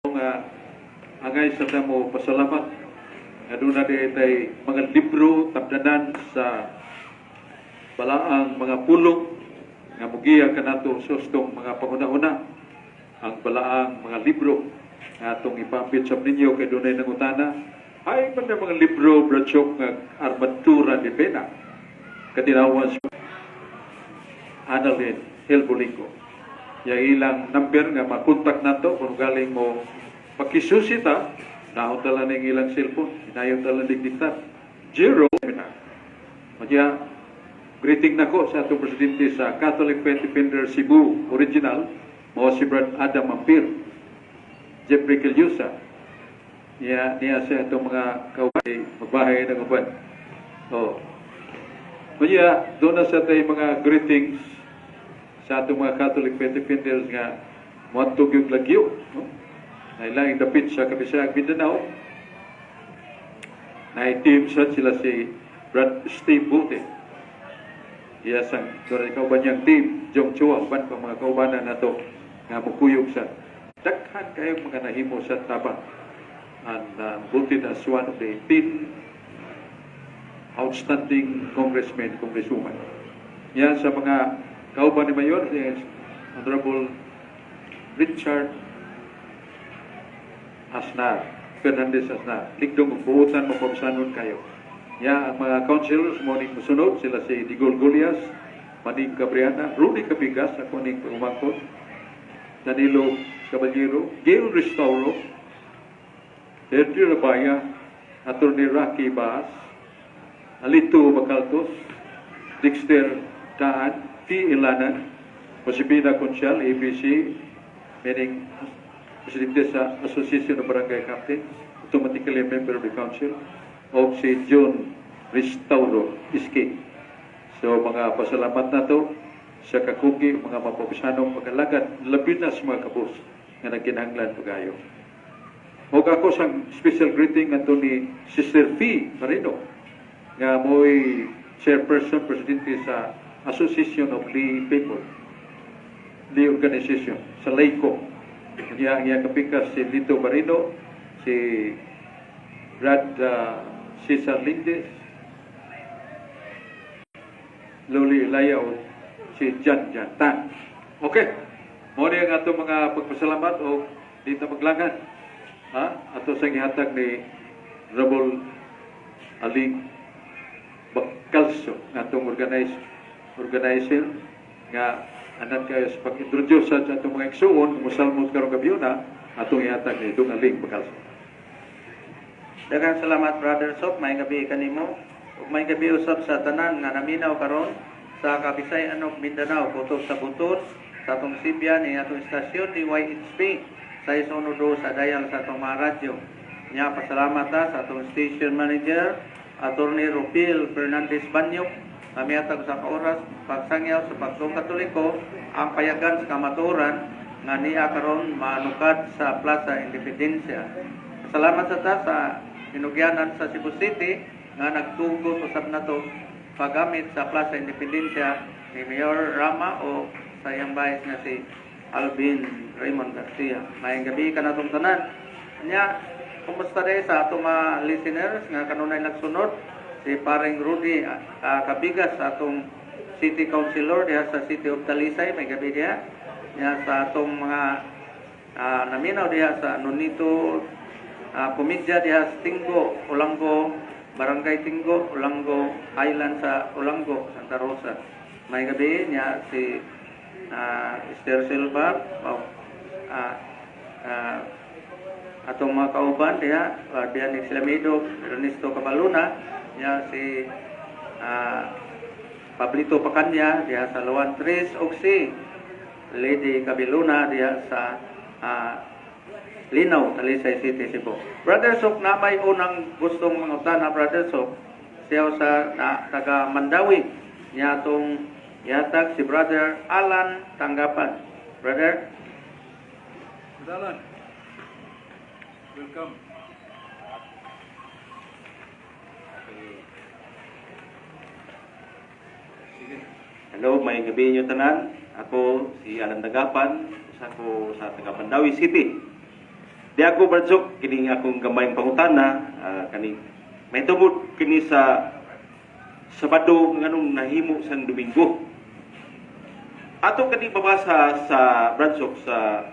Nga angay sa tamo pasalamat nga duna di tay mga libro, tabdanan sa balaang mga pulong nga mugiya kanato sa ustong mga panghuna-huna. Ang balaang mga libro nga atong ipapit sa ninyo kay dunay nangutana ay man na mga libro, Brad Chok, nga Armadura de Pena katinawan si Annalyn Helbolingo. Yang ilang number nga makontak nato kung galing mo pakisusi ta, naon tala ning ilang cellphone, hinayon tala ning diktat. Zero na. Kaya, greeting nako sa atong presidente sa Catholic Faith Defender Cebu Original, mao si Brad Adam Ampir, Jeffrey Kilyusa. Niya, niya sa atong mga kaway, magbahay ng uban. Oh. Kaya, doon na sa tay mga greetings sa atong mga Catholic Faith Defenders nga moadto gyud lagyo, no? Na ilang dapit sa Kabisayang Mindanao. Na team sa sila si Brad Steve Bute. Iya sang doon kauban niyang team, Jong Chua, uban pa mga kaubanan nato nga mukuyog sa daghan kayong mga nahimo sa tabang, and voted as one of the 18 outstanding congressmen, congresswoman. Yan sa mga kauban ni Mayor, si Honorable Richard Asnar, Fernandez Asnar. Ligdong ug buutan mapamsanon kayo. Ya, ang mga councilors mo ning musunod, sila si Digol Golias, Maning Cabriana, Rudy Cabigas, ako ning pangumangkot, Danilo Caballero, Gail Restauro, Henry Rabaya, Attorney Rocky Baas, Alito Bacaltos, Dexter Daan, T. Ilanan, Josepina Conchal, ABC, meaning Presidente sa Association of Barangay Captains, automatically a member of the council, o si John Restauro Iski. So mga pasalamat na to sa kakugi, mga mapabisanong pag-alagad, labi na sa mga kabus nga nagkinahanglan pagayo. Og ako sang special greeting ato ni Sister Fee Marino nga mo'y chairperson, presidente sa Association of Lay People, Lay Organization, sa LAYCO. Niya ang iyang kapikas si Lito Marino, si Brad Cesar Lindes, Loli Ilaya o si Jan Jan Tan. Okay. Mao ni ang atong mga pagpasalamat o di ta maglangan. Ha? Ato sa gihatag ni Rabol Aling Bacalso nga atong organizer nga anan kayo sa pag-introduce sa atong mga igsuon musalmot karong gabi na atong ihatag ni Dong Aling Bacalso. Daghang salamat, Brother Sok, may gabi kanimo. Ug may gabi usab sa tanan nga naminaw karon sa Kabisayan ug Mindanao kutob sa buton sa atong Sibian ni atong istasyon DYHP sa 612 sa dial sa atong mga radyo. Nya pasalamat ta sa atong station manager, Attorney Rupil Fernandez Banyok, kami atag sa oras pagsangyaw sa pagtuong Katoliko ang payagan sa kamatuoran nga niya karon manukad sa Plaza Independencia. Salamat sa ta sa hinugyanan sa Cebu City nga nagtugot usab nato paggamit sa Plaza Independencia ni Mayor Rama o sa iyang vice nga si Alvin Raymond Garcia. Maayong gabi kanatong tanan. Nya, kumusta day sa atong mga listeners nga kanunay nagsunod, si Paring Rudy Cabigas, sa atong City Councilor diha sa City of Talisay, may gabi diha. Nya sa atong mga naminaw diha sa Nonito Komedya diha sa Tingo, Olango, Barangay Tingo, Olango Island sa Olango, Santa Rosa. May gabi niya si Esther Silva, oh, atong mga kauban diha, diha ni Silamido, Ernesto Cabaluna, niya si Pablito Pacanya diha sa Luan Tres ug si Lady Cabiluna diha sa Linaw, Talisay City, Cebu. Brother Sok, na may unang gustong mangutana, Brother Sok, siya sa na, taga Mandawi. Niya atong yatag si Brother Alan Tanggapan. Brother? Alan, welcome. Okay. Sige. Hello, may gabi inyo tanan. Ako si Alan Dagapan, usa ko sa taga Mandawi City. Di ako, Brad Sok, kining akong gamayng pangutana, kani may tungod kini sa Sabado, nganong nahimo sang Domingo. Ato kani babasa sa, Brad Sok, sa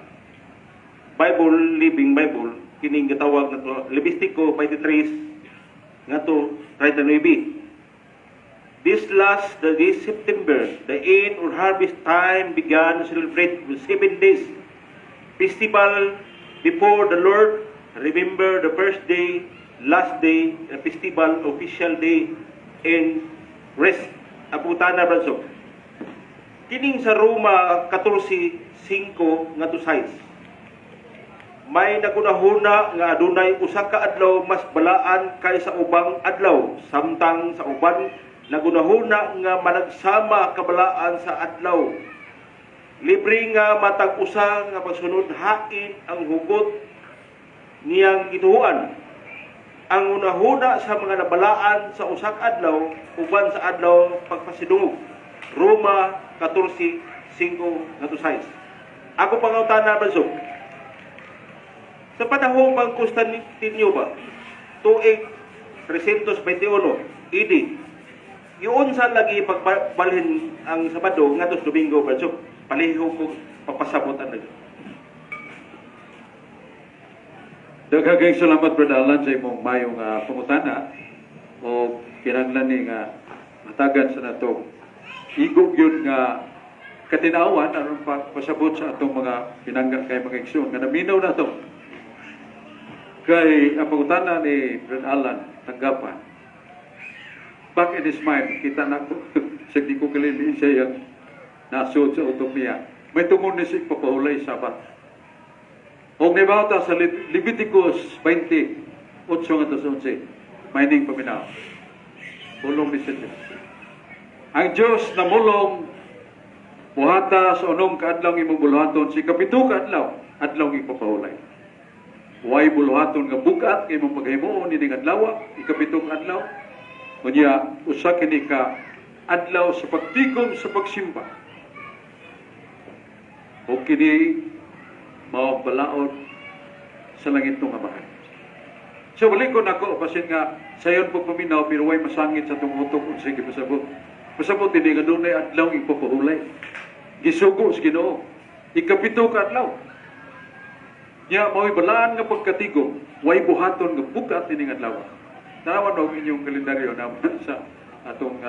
Bible, Living Bible, kining gitawag na to Levitico 23 ngadto 39. This last, the this September, the end or harvest time began to celebrate with 7 days festival before the Lord. Remember the first day, last day, the festival, official day, and rest. Pangutana, Brad Sok. Kining sa Roma 14:5 ngadto 6. May nagunahuna nga adunay usa ka adlaw mas balaan kaysa ubang adlaw, samtang sa uban nagunahuna nga managsama kabalaan sa adlaw. Libre nga matag usa nga pagsunod hain ang hugot niyang gituohan. Ang hunahuna sa mga nabalaan sa usa ka adlaw uban sa adlaw pagpasidungog. Roma 14:5 ngadto 6. Ako pangutana, Brad Sok. Sa panahon bang Constantino ba? Tuig 321 AD. Yun sa lagi pagbalhin ang Sabado ngadto sa Domingo, Brad Sok? Palihog ko papasabot ang lagi. Daghang kayong salamat, Brad Alan, sa imong mayong pangutana o kinahanglan ni nga matagan sa nato igo gyud nga katinawan aron pa pasabot sa atong mga pinangga kay mga igsoon nga naminaw na to. Kay ang pangutana ni Brad Alan tanggapan. Back in his mind, kita na ko, sa di ko kalili siya yung nasud sa utok niya. May tungod ni siya papahulay Sabat. Og nibata sa Leviticus 20, 8 ngadto sa 11, may ning paminaw. Pulong ni sa Diyos. Ang Diyos namulong, "Buhata sa unom ka adlaw imong buluhaton, sa ikapito ka adlaw, adlaw ipapahulay. Way buluhaton nga bugat nga imong paghimuon ining adlaw, ikapito ka adlaw. Unya usa kini ka adlaw sa pagtigom sa pagsimba. O kini mao balaod sa langit ng Amahan." So balik ko nako basin nga sayon pagpaminaw pero way masangit sa atong utok unsay gipasabot. Pasabot ini nga dunay adlaw ipapahulay. Gisugo sa Ginoo. Ikapito ka adlaw. Nya mao'y balaan nga pagkatigom, way buhaton nga bugat ining adlaw. Tanawan og inyong kalendaryo naman sa atong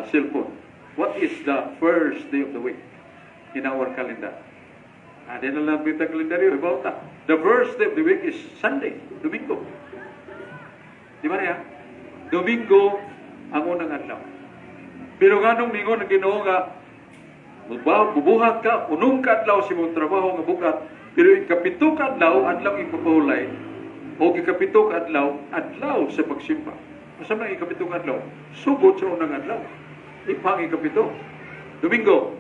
cellphone. What is the first day of the week in our calendar? Di na lang kita kalendaryo, ibaw ta. The first day of the week is Sunday, Domingo. Di ba niya? Domingo ang unang adlaw. Pero nganong ningon ang Ginoo nga bubuhat ka, unom ka adlaw sa imong trabaho nga bugat, pero ikapito ka adlaw, adlaw ipapahulay, o ikapito ka adlaw, adlaw sa pagsimba. Asa man ang ikapito ka adlaw? Sugod sa unang adlaw. Ipang ikapito. Domingo,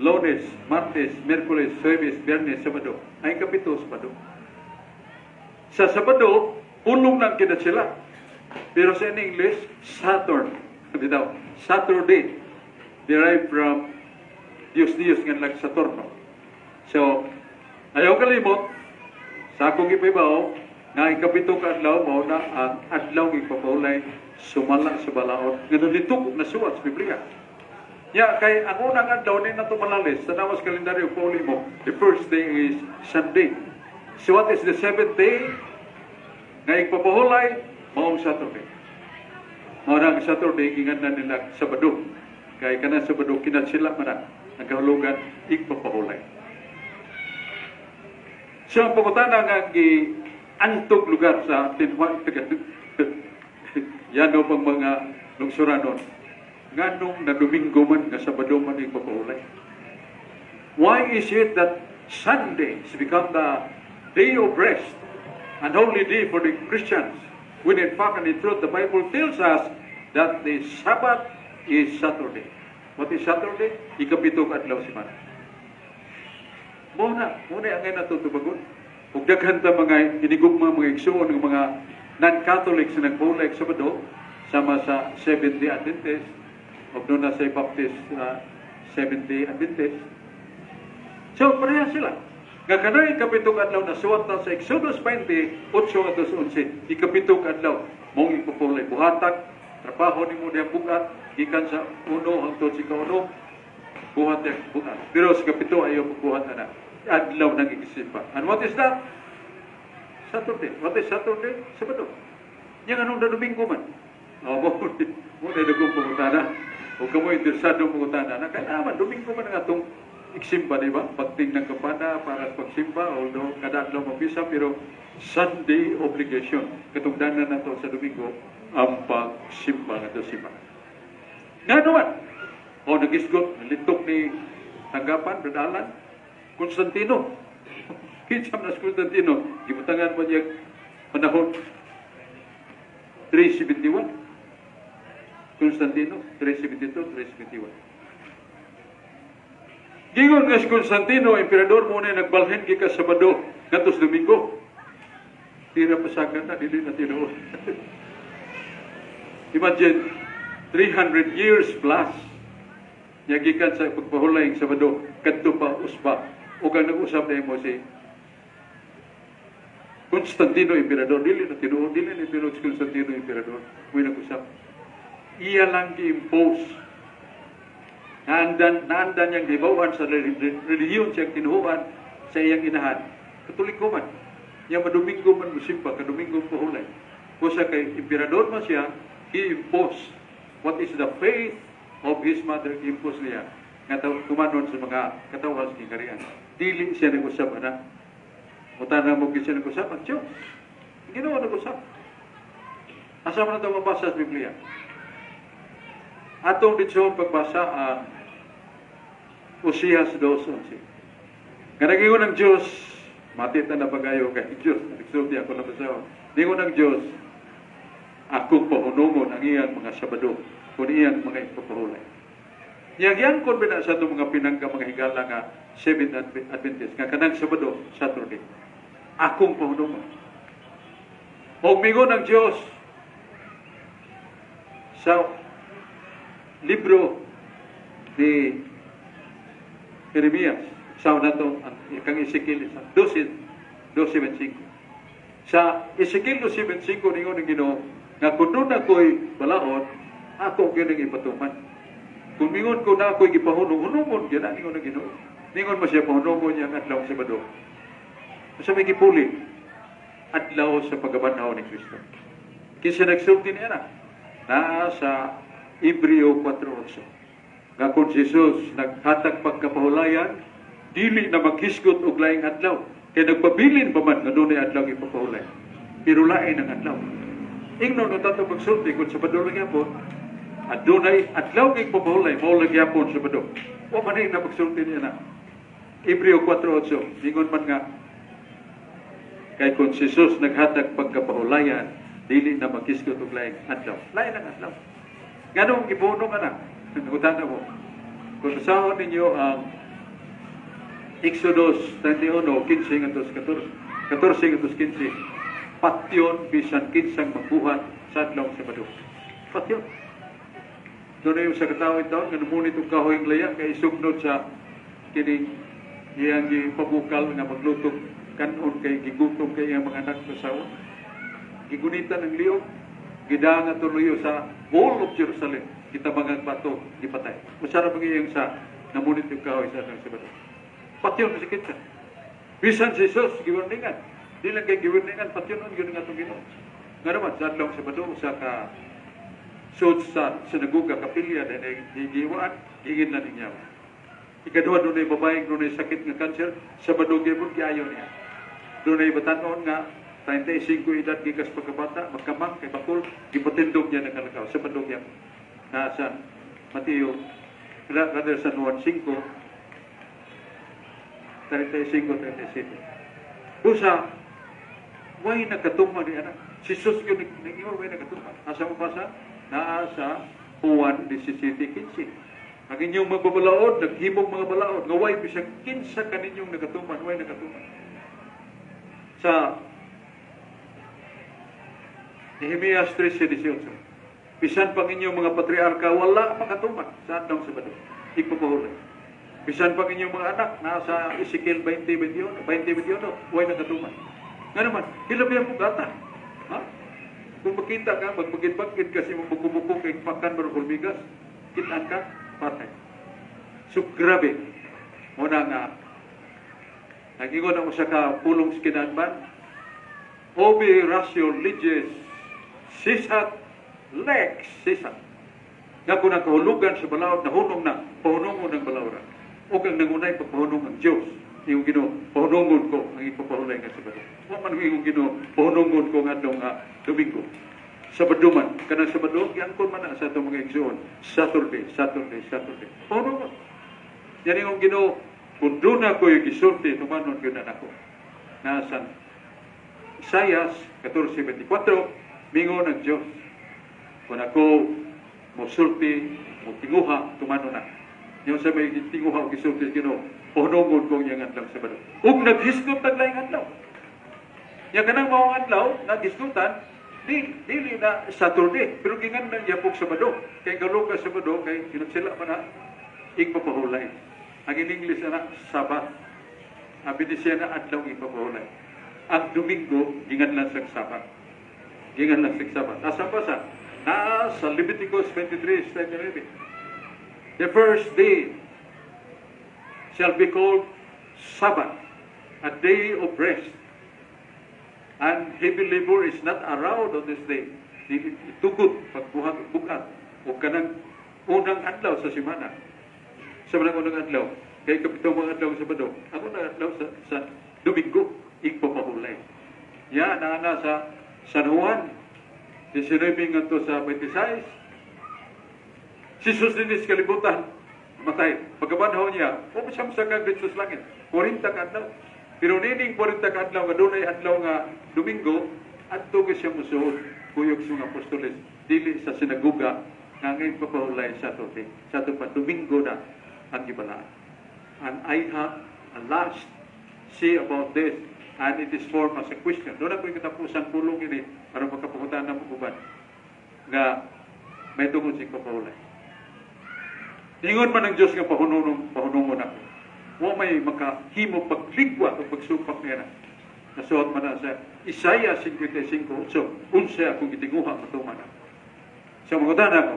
Lunes, Martes, Miyerkules, Huwebes, Biyernes, Sabado. Ang ikapito, Sabado. Sa Sabado, pulong lang kita sila. Pero sa in English, Saturn. Bitaw, Saturday. Derived from Diyos Diyos nga lag Saturno. So, ayaw kalimot, sa akong ipahibaw, nga ikapito ka adlaw mao na ang adlaw nga ipapahulay sumala sa balaod nga nalitok na suwat sa Biblia. Ya, kay ang unang adlaw ni nato malalis, sa nawas kalendaryo pauli mo, the first day is Sunday. So what is the seventh day? Nga ipapahulay, maong Saturday. Mao na ang Saturday, ingan na nila Sabado. Kay kana Sabado, kinatsila man na, ang kahulugan, igpapahulay. So ang pangutana nga gi antog lugar sa tinwa yano pang mga lungsuranon, nganong na Domingo man nga Sabado man ipapahulay? Why is it that Sunday has become the day of rest and holy day for the Christians, when in fact and in truth the Bible tells us that the Sabbath is Saturday? What is Saturday? Ikapito ka adlaw semana. Mo na ang natutubagon. Ug daghan ta mga hinigugma mga igsuon ng mga non-Catholics na nagpahulay sa Sabado sama sa Seventh-day Adventist ug doon na sa Baptist Seventh-day Adventist. So pareha sila. Nga kanang ikapitong adlaw na suwat na sa Exodus 20, 8 ngadto sa 11. Ikapitong adlaw, mong ipapulay. Buhatag, trabaho nimo diha bugat, gikan sa 1 hangtod sa 9, buhat diha bugat. Pero sa kapito ayaw magbuhat na na. Adlaw nang ikisimba. And what is that? Saturday. What is Saturday? Sabado. Yang anong na Domingo man? Oh, mo mo na dugong pangutana. O kamo interesado pangutana na kailangan Domingo man ang atong iksimba, di ba? Pagting ng kampana para sa pagsimba, although kada adlaw mabisa, pero Sunday obligation. Katugdanan na to sa Domingo ang pagsimba nga simba. Nga naman, o nagisgot, nalitok ni tanggapan, Brad Constantino. Kinsa man si Constantino, gibutangan mo niya panahon 371. Constantino, 372, 371. Gingon nga si Constantino, emperador mo na nagbalhin gikan Sabado ngadto sa Domingo. Tira pasakan na, dili na tinuod. Imagine, 300 years plus, niya gikan sa pagpahulay ang Sabado, kadto pa usba. Ug ang nag-usab na mo si Constantino Emperador, dili na tinuod, dili na tinuod si Constantino Emperador, mo'y nag-usab. Iya lang gi-impose. Naandan niyang gibawan sa relihiyon siyang tinuhuan sa iyang inahan. Katoliko man. Niya madomingo man musimba, kadomingo pahulay. Kusa kay emperador man siya, he impose what is the faith of his mother, impose niya nga tumanon sa mga katawhan sa kingkarian. Dili siya nag-usab ana. Mutana mo siya nag-usab ang Diyos. Ginoo nag-usab. Asa man ito mabasa sa Biblia? Atong ditso pagbasa ang Osias 2:11. Nga nagingon ng Diyos, matita na pagayo kay Diyos, nagsulti ako na basaw. Ningon ng Diyos, akong pahunungon ang iyang mga Sabado, kung iyang mga ipapahulay. Niyagyan kon bina sa itong mga pinangga mga higala nga Seventh Adventist, nga kanang Sabado, Saturday. Akong pahunungon. Og mingon ng Diyos sa libro ni Jeremias, sa nato ang kang Ezekiel sa 12 12:25. Sa Ezekiel 12:25 ningon ng Ginoo nga kung doon ako'y balaod, ako gyud ang ipatuman. Kung mingon ko na ako'y gipahunong, hunungon gyud na ningon ng Ginoo. Ningon mo siya pahunungon niya ang adlaw sa Sabado. Sa may gipuli, adlaw sa pagkabanhaw ni Kristo. Kinsa nagsulti niya na? Naa sa Hebreo 4:8. Nga kung si Jesus naghatag pagkapahulayan, dili na maghisgot og laing adlaw. Kay nagpabilin pa man nga dunay adlaw ipapahulay. Pero lain ang adlaw. Ingnon no tato magsulti kung Sabado lang gyapon, adunay adlaw kay papahulay, mao lang gyapon Sabado. Wa man na pagsulti niya na. Hebreo 4:8, ningon man nga kay kung si Jesus naghatag pagkapahulayan, dili na maghisgot og laing adlaw. Lain ang adlaw. Nganong gipuno ka na? Nagutana mo. Kung basahon ninyo ang Exodus 31, 15 ngadto sa 14, 14 ngadto sa 15, patyon bisan kinsang magbuhat sa adlaw Sabado. Patyon. Doon yung sa katawin taon, nga namunit og kahoy laya, kay isugnod sa kining iyang gipabukal nga magluto kanon kay gigutom kay iyang mga anak sa asawa. Gigunitan ang liog, gidanga tuloy sa wall of Jerusalem. Kita mga bato gipatay. Masarap ang iyang sa namunit yung kahoy sa adlaw Sabado. Patyon kasi kita. Bisan si Jesus, giwarningan. Di lang kay giwarningan, patyon nun, yun nga itong Ginoo. Nga naman, sa adlaw Sabado, sa ka sud sa sinagoga, kapilya, dahil gigiwaan, gigin na niya. Ikaduha, doon ay babaeng doon ay sakit nga cancer, Sabado gyapon giayo niya. Doon ay batanon nga 35 edad gikas pagkabata, magkamang kay bakul, gipatindog niya nakalakaw, Sabado gyapon. Na sa Mateo, rather sa Juan 5, 35, 37. Busa, way nakatuma ni anak. Si Jesus yun, nag-ingon, way nakatuma. Asa mo basa? Naa sa Juan 17:15. Ang inyong magbabalaod, naghimog mga balaod, nga way bisag kinsa kaninyong nakatuman, way nakatuman. Sa Nehemias 13:18. Bisan pang inyong mga patriarka, wala makatuman sa adlaw Sabado. Igpapahulay. Bisan pag inyong mga anak, nasa Ezekiel 20:21, 20:21, way nakatuman. Nga naman, hilabi ang bugata. Ha? Kung makita ka, magbagid-bagid kasi mo buko-buko kay pakan ba hulmigas, kitaan ka, patay. So grabe. Muna nga, nagingon ang usa ka pulong sa kinanban, "Ubi ratio legis sessat, lex cessat." Nga kung ang kahulugan sa balaod, nahunong na, pahunungon ang balaoran. O ang nangunay pagpahunong ang Diyos. Iyong Ginoo, pahunungon ko ang ipapahulay nga Sabado. Wa man iyong Ginoo, pahunungon ko nga adtong Domingo. Sabado man, kanang Sabado, giangkon man na sa atong mga igsuon. Saturday, Saturday, Saturday. Pahunungon. Yan yung Ginoo, kung doon ako yung gisulti, tumanon yun na nako. Nasa Isaias 14:24, mingon ang Diyos, kung ako mosulti, motinguha, tumano na. Yung sa may tinguha o gisulti sa Ginoo, pahunungon ko iyang adlaw Sabado. Ug naghisgot ang laing adlaw. Yang kanang maong adlaw, nagisgutan, di, dili na Saturday, pero gingan na yapok Sabado. Kay galo ka Sabado, kay sila man na, igpapahulay. Ang in English na Sabbath. Abi ni siya na adlaw ipapahulay. Ang Domingo, ginganlan sa Sabbath. Ginganlan sa Sabbath. Asa pa sa? Nasa Leviticus 23, 11. "The first day shall be called Sabbath, a day of rest. And heavy labor is not allowed on this day." Dili itugot pagbuhat bugat o kanang unang adlaw sa semana. Sa mga unang adlaw, kay kapitong mga adlaw sa Sabado, ang unang adlaw sa Domingo, igpapahulay. Ya, naa sa San Juan, 19 ngadto sa 26, si Jesus dinhi sa kalibutan, matay. Pagkabanhaw niya, pumasam sa kang dito sa langit. 40 ka adlaw. Pero nining 40 ka adlaw nga dunay adlaw nga Domingo, adto gyud siya musuod kuyog sa mga apostoles dili sa sinagoga nga ngayon papahulay sa Saturday. Sa ato pa Domingo na ang gibalaan. And I have a last say about this, and it is formed as a question. Doon ako yung katapusan pulong ini para makapangutan na uban nga may tungod si papahulay. Ingon man ang Diyos nga pahununong, pahunungon ako. Wa may makahimo pagligwat o pagsupak niya na. Nasuot man na sa Isaiah 55:8, unsa akong gitinguha matuman ako. Sa mga ako,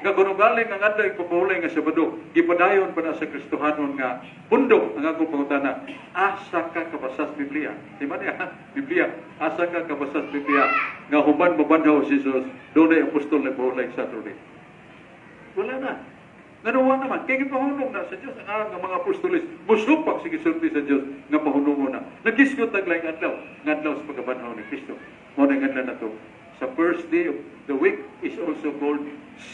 nga kuno galing ang adlaw ipapahulay nga Sabado, gipadayon pa na sa Kristohanon nga pundok, ang akong pangutana, asa ka kabasa sa Biblia? Di ba niya? Biblia, asa ka kabasa sa Biblia nga human mabanhaw si Jesus, dunay apostol na pahulay Saturday? Wala na. Ngano naman, kay gipahunong na sa Diyos ang mga apostoles, musupak sa gisulti sa Diyos nga pahunongon na. Nagisgot ang laing adlaw, nga adlaw sa pagkabanhaw ni Kristo. Mao na nga na to. Sa first day of the week is also called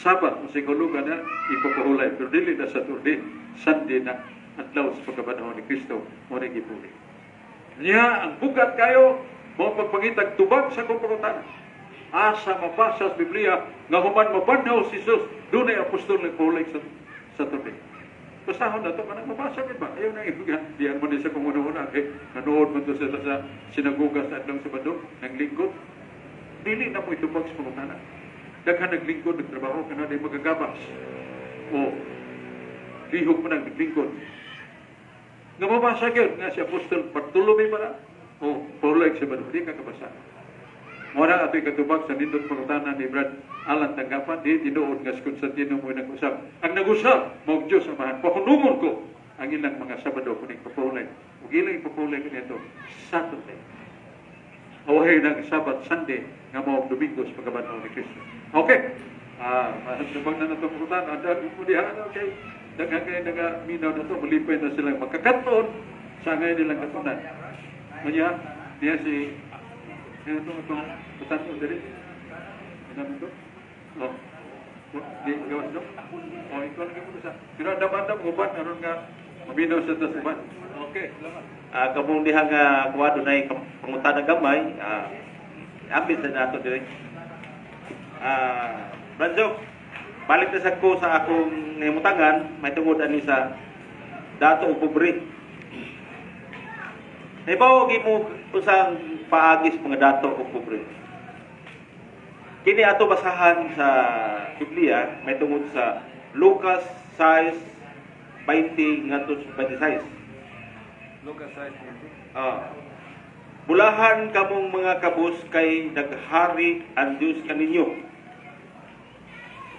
Sabbath. O sa kahulugan na ipapahulay. Pero dili na Saturday, Sunday na adlaw sa pagkabanhaw ni Kristo. Mao na gipuli. Niya, ang bugat kayo, mao pagpangitag tubag sa akong pangutana. Asa mabasa sa Biblia nga human mabanhaw si Jesus, dunay apostol nagpahulay sa Saturday? Basahon na to, kanang mabasa gid ba? Ayaw na ibiga. Diyan mo ni sa kung una kay nanood man to sila sa sinagoga sa adlaw Sabado, naglingkod. Dili na mo itubag sa pangutana. Daghan naglingkod, nagtrabaho, kana di magagabas. O, lihok mo nang naglingkod. Nga mabasa gyud nga si Apostol Bartolome ba na? O, pahulay sa Sabado, di ka kabasa. Muna ato'y katubag sa nindot pangutana ni Brad Alan Tanggapan, di tinuod nga si Constantino mo nag-usab. Ang nag-usab, mao Diyos Amahan, pahunungon ko ang ilang mga Sabado kung ipapahulay. Ug ilang ipapahulay ko nito, Saturday. Awahay ng Sabbath, Sunday, nga mao ang Domingo sa pagkabanhaw ni Kristo. Okay. Ah, mahatubang na nato pangutana. Ang mo diha, okay. Daghan kayo nagaminaw na to, malipay na silang makakatuon sa ngayon nilang katunan. Kanya, niya si ano ito, itong patan dili? Ano ito? Oh. Di gawas do? Oh, ikaw lang mo sa. Pero andam-andam uban aron nga maminaw sa tas uban. Okay, salamat. Kamong diha nga kuha dunay pangutana gamay, ambit sa nato dire. Branjo, balik na sa ko sa akong nahimutangan, may tungod ani sa dato o pobre. Nahibaw mo usang paagi sa mga dato o pobre. Kini ato basahan sa Biblia, may tungod sa Lucas 6 20 ngadto sa 26. Lucas 6:20. Ah. Bulahan kamong mga kabus kay naghari ang Dios kaninyo.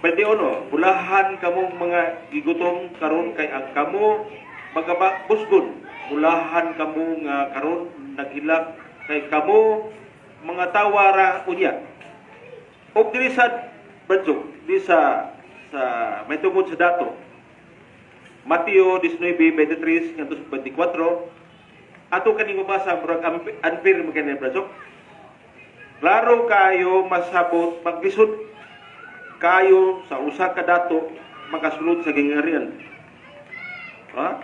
21, bulahan kamong mga gigutom karon kay ang kamo magabusgon. Bulahan kamo nga karon naghilak kay kamo mga tawara unya. Og diri sa Badsok, diri sa may tungod sa dato. Mateo 19:23 ngadto sa 24, ato kaning mabasa, murag unfair man kani, Badsok. Klaro kayo masabot, maglisod kayo sa usa ka dato makasulod sa gingharian. Ha?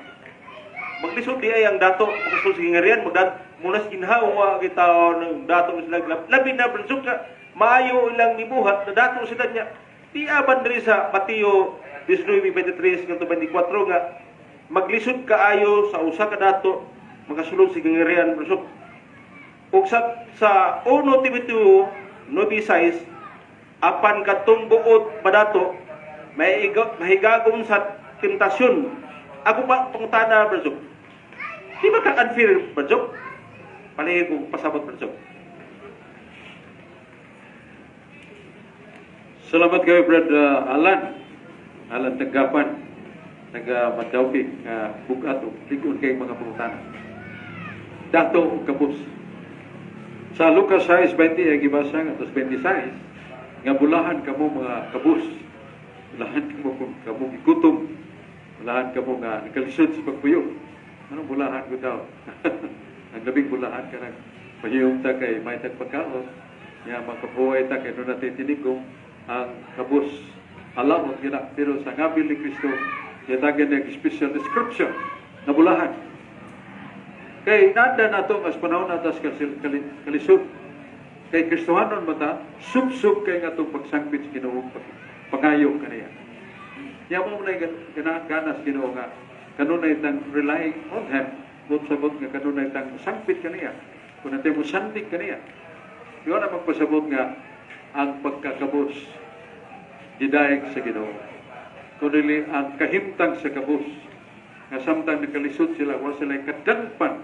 Maglisod di ay ang dato makasulod sa gingharian, magdat muna sa ginhawa kita ng dato sila, labi na, Badsok, ka maayo ilang gibuhat na dato sila niya. Di aban diri sa Mateo 19:23 ngadto 24 nga maglisod kaayo sa usa ka dato makasulod sa gingharian, Badsok. Ug sa 1 Timoteo 9:6, apan katong buot padato may mahigagom sa tentasyon. Ako pa pangutana, Bradzok. Di ba ka unfair, Bradzok? Palihig kong pasabot, Bradzok. Salamat kayo, Brad Alan. Alan Tagapan, taga Madawki, nga bugat o ligon kay mga pangutana. Dato og kabus. Sa Lucas 6:20 ay gibasa nga 26 nga bulahan kamo mga kabus. Bulahan kamo kung kamo gigutom. Bulahan kamo nga nakalisod sa pagpuyo. Anong bulahan ko daw? Ang labing bulahan ka nang mahiyom ta kay may tagpagkaon. Ya makabuhay ta kay doon natin tinigong ang kabus. Alam mo gina, pero sa ngabil ni Kristo, yatagan niya special description na bulahan. Kay nanda na ito, mas panahon na tas kalisod. Kay Kristohanon mata, sub-sub kay nga itong pagsangpit sa Ginoo, pangayo kaniya. Ya mo na ganas Ginoo nga kanunay tang relying on Him, but sabot nga kanunay tang sangpit kaniya. Kung natay mo sandig kaniya. Yun ang magpasabot nga ang pagkakabos gidayeg sa Ginoo. Kun dili ang kahimtang sa kabus nga samtang nakalisod sila, wa sila kadangpan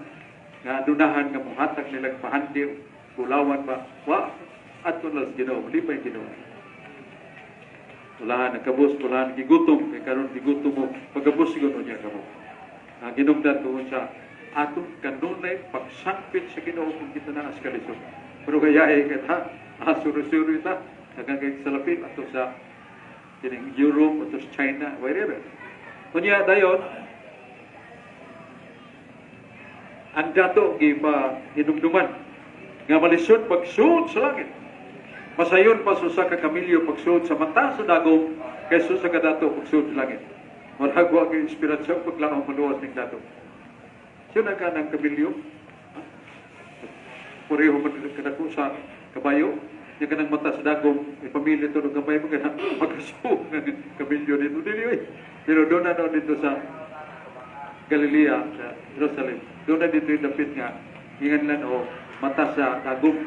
nga adunahan nga mohatag nila pahandi, bulawan ba, wa adto na sa Ginoo, malipay Ginoo. Bulahan ang kabus, bulahan gigutom, kay karon gigutom mo, pagkabus siguro niya kamo. Ang ginugdan tungod sa atong kanunay pagsangpit sa Ginoo kung kita na as kalisod. Pero kaya ay kita, suri-suri ta, hanggang kay salapit ato sa kining Europe, ato sa China, wherever. Kunya dayon, ang dato gipa hinumduman nga malisod pagsuod sa langit. Masayon pa sa usa ka kamilyo pagsuod sa mata sa dagom kaysa sa kadato pagsuod sa langit. Murag wa kay inspirasyon paglaom maluwas ning dato. Siya na ka ng kamilyo. Pareho man kadako sa kabayo. Nya kanang mata sa dagom, ay pamilya to ng gamay mo kana magkasuog ng kamilyo dito dili oy. Pero doon na doon dito sa Galilea, sa Jerusalem. Doon na dito yung dapit nga ingan lang o mata sa dagom.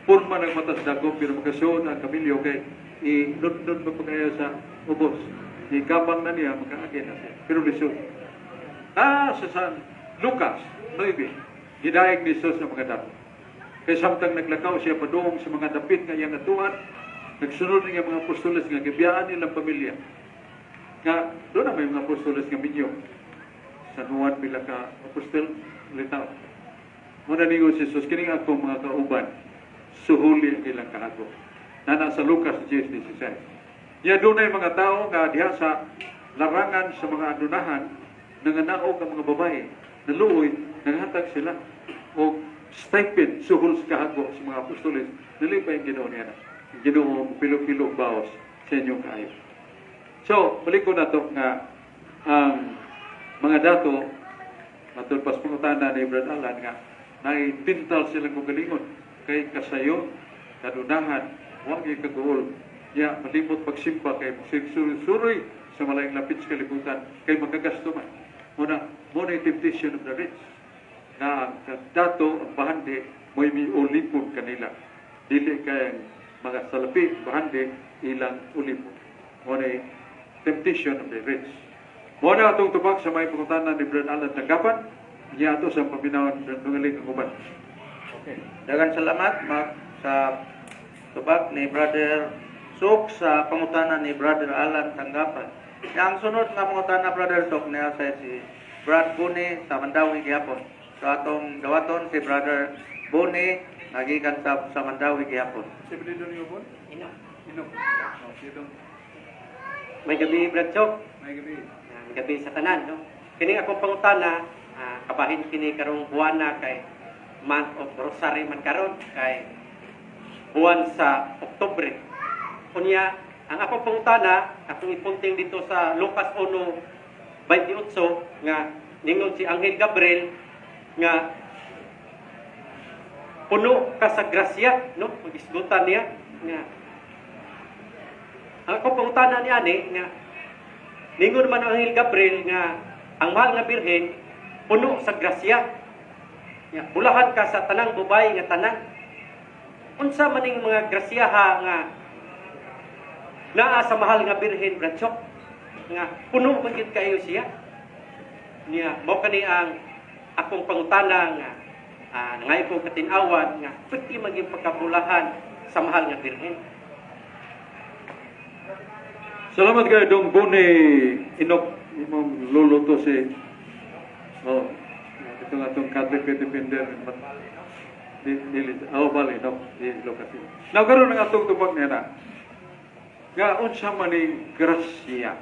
Purma ng mata sa dagom pero makasuod ang kamilyo kay i-nudnud pa kayo sa ubos. Ikabang na niya, makaagi na siya. Pero lisod. Ah, sa San Lucas 9, gidayeg ni Jesus ang mga dato. Kay samtang naglakaw siya padung sa mga dapit nga iyang atuan, nagsunod niya mga apostoles nga gibiyaan nilang pamilya. Nga doon na may mga apostoles nga minyo. San Juan pila ka apostol litaw. Muna ningon si Jesus, kining akong mga kauban, suhuli ang ilang kahago. Nana sa Lucas 10:16. Ya dunay mga tao nga diha sa larangan sa mga adunahan, nanganaog ang mga babae, naluoy, nanghatag sila og stipend, suhol sa kahago sa mga apostoles. Nalipay ang Ginoo niya na. Ang Ginoo pilo-pilo baos sa inyong kaayo. So, balik ko na to nga ang mga dato, matod pas pangutana ni Brad Alan nga, naitintal silang kagalingon kay kasayo, kadunahan, wa gyud kaguol. Ya, malimot pagsimba kay suroy sa malaing lapit sa kalibutan kay magagasto man. Muna, muna yung temptation of the rich na ang dato, ang bahandi, mo'y miulipon kanila. Dili kay ang mga salapi, bahandi, ilang ulipon. Muna yung temptation of the rich. Mao na atong tubag sa may pangutana ni Brad Alan Tanggapan, niya ato sa paminawon Brad Nungaling ang uban. Okay. Daghang salamat, Mark, sa tubag ni Brother Sok sa pangutana ni Brother Alan Tanggapan. Ya, ang sunod nga pangutana, Brother Sok, niya sa si Brad Buni sa Mandawi gihapon. So atong dawaton si Brother Buni nagikan sa Mandawi gihapon. Si Brito niyo po? Ino. Ino. Oh, sino? Maayong gabii, Brad Chok. Maayong gabii. Maayong gabii sa tanan, no? Kini akong pangutana, kabahin kini karong buwana kay month of Rosary man karon kay buwan sa Oktubre. Unya, ang akong pangutana, akong ipunting dito sa Lucas 1:28 nga ningon si Anghel Gabriel nga puno ka sa grasya, no? Magisgutan niya nga ang akong pangutana ni ani nga ningon man ang Anghel Gabriel nga ang mahal nga birhen puno sa grasya. Nga bulahan ka sa tanang babae nga tanan. Unsa man ning mga grasyaha nga naa sa mahal nga birhen, Brad Chok, nga puno man gyud kayo siya? Niya mao kani ang akong pangutana nga nangayo ko katin-awan nga pwede maging pagkabulahan sa mahal nga birhen. Salamat kayo dong Boni Inok, imong lolo to si, oh, ito nga itong Catholic Defender di dili, oh, bali Inok di lokasi. Now karon ang atong tubag niya na nga unsa man ni grasya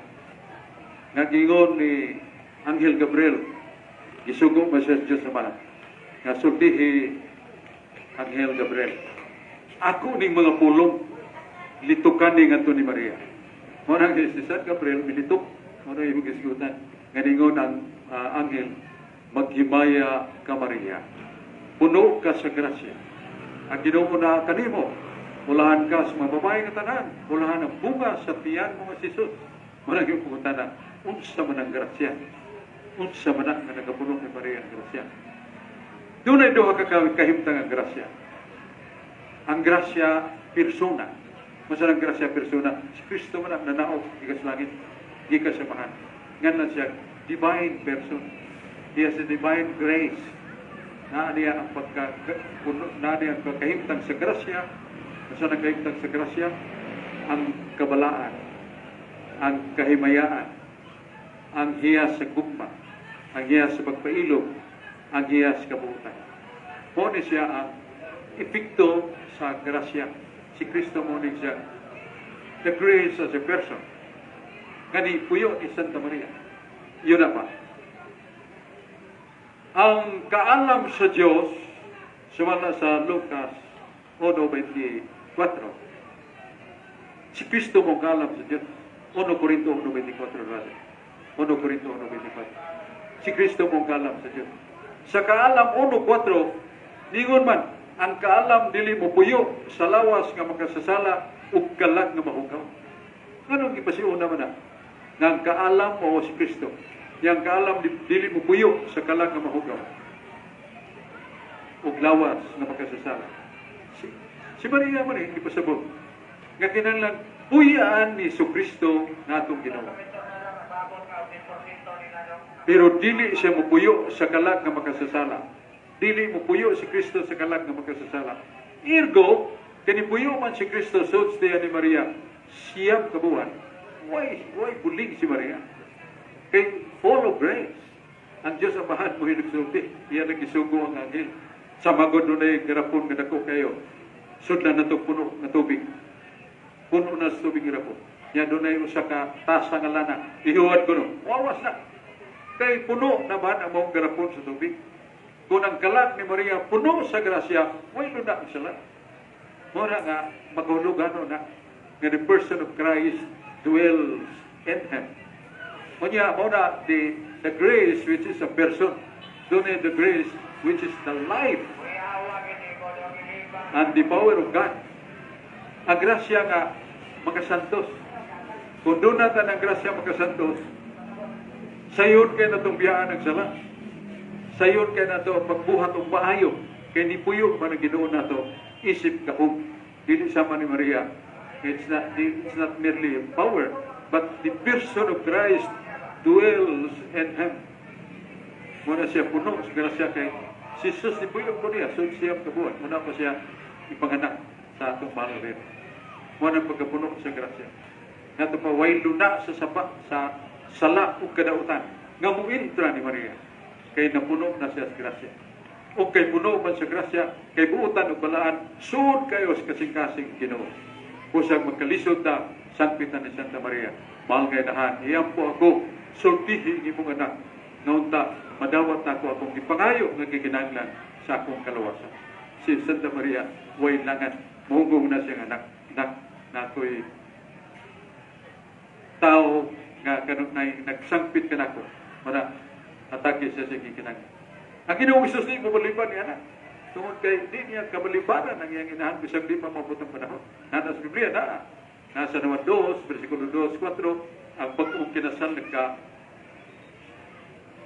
nga gingon ni Anghel Gabriel, gisugo ba siya sa Diyos Ama nga sultihi Anghel Gabriel, "Ako ning mga pulong litukan ni ngadto ni Maria." Mao nang si San Gabriel militok, mao na imong gisgutan. Nga ningon ang anghel, "Maghimaya ka, Maria. Puno ka sa grasya. Ang Ginoo na kanimo. Bulahan ka sa mga babae nga tanan. Bulahan ang bunga sa tiyan mo nga si Jesus." Mao nang imong pangutana, unsa man ang grasya? Unsa man ang nga nagapuno kay Maria ang grasya? Dunay duha ka kahimtang ang grasya. Ang grasya persona. Masa ang grasya persona? Si Kristo man ang nanaog gikan sa langit, gikan sa Amahan. Ngan siya divine person. He has a divine grace. Naa niya ang pagka puno, naa niya ang pagkahimtang sa grasya. Masa ang kahimtang sa grasya? Ang kabalaan, ang kahimayaan, ang hiyas sa gugma, ang hiyas sa pagpailog, ang hiyas sa kabuutan. Mao ni siya ang epekto sa grasya. Si Kristo mo ni siya. The grace as a person. Kani puyo ni Santa Maria. Yun na pa. Ang kaalam sa Diyos, sumala sa Lucas 1:24. Si Kristo mo kaalam sa Diyos. 1 Corinto 1:24 rather. 1 Corinto 1:24. Si Kristo mo kaalam sa Diyos. Sa kaalam 1:4, ningon man, ang kaalam dili mo puyo sa lawas nga makasasala ug kalag nga mahugaw. Nganong gipasiuna man na? Nga ang kaalam mo si Kristo. Yang kaalam dili mo puyo sa kalag nga mahugaw ug lawas nga makasasala. Si Maria man eh, gipasabot nga kinahanglan puyaan ni Kristo natong Ginoo. Pero dili siya mupuyo sa kalag nga makasasala. Dili mupuyo si Kristo sa kalag nga makasasala. Ergo, kani puyo man si Kristo sa tiyan ni Maria, 9 ka buwan. Why bulig si Maria? Kay full of grace. Ang Diyos Amahan mo nagsulti. Iya nagisugo ang anghel. Sa magod dunay garapon nga dako kayo. Sudlan nato puno nga tubig. Puno na sa tubig garapon. Ya dunay usa ka tasa nga lana. Ihuwat ko no. Wawas na. Kay puno na ba ang maong garapon sa tubig? Kung ang kalag ni Maria puno sa grasya, way luna ang sala. Mao na nga makahulugan na nga the person of Christ dwells in him. Unya, mao na the grace which is a person, dunay the grace which is the life and the power of God. Ang grasya nga makasantos. Kung doon natin ang grasya makasantos, sayon kay natong biyaan ang sala. Sayon kay nato ang pagbuhat og maayo. Kay nipuyo man ang Ginoo nato isip gahom. Dili sama ni Maria. It's not merely a power, but the person of Christ dwells in him. Muna siya puno sa grasya kay si Jesus ni puyong ko niya, so siya kabuhat. Muna pa siya ipanganak sa atong mahal rin. Muna pagkapuno sa grasya. Nga pa way luna sa sapa, sa sala ug kadautan nga muintra ni Maria kay napuno na siya sa grasya. O kay puno man sa grasya, kay buutan ug balaan, suod kayo sa kasing-kasing Ginoo. Kusang magkalisod ta, sangpitan ni Santa Maria. Mahal nga inahan, iyang po ako, sultihi ang imong anak. Ngaunta, madawat na ako akong ipangayo nga gikinahanglan sa akong kalawasan. Si Santa Maria, way langan, muhugong na siyang anak. Anak, na ako'y tao nga kanong na, nagsangpit ka nako. Mana, atake siya sa gikinahanglan. Ang Ginoong Hesus di mabaliban niya na. Tungod kay di niya kabalibaran ang iyang inahan bisag di pa maabot ang panahon. Nana sa Biblia na. Nasa naman 2, versikulo 2, 4, ang bag-ong kinasal nagka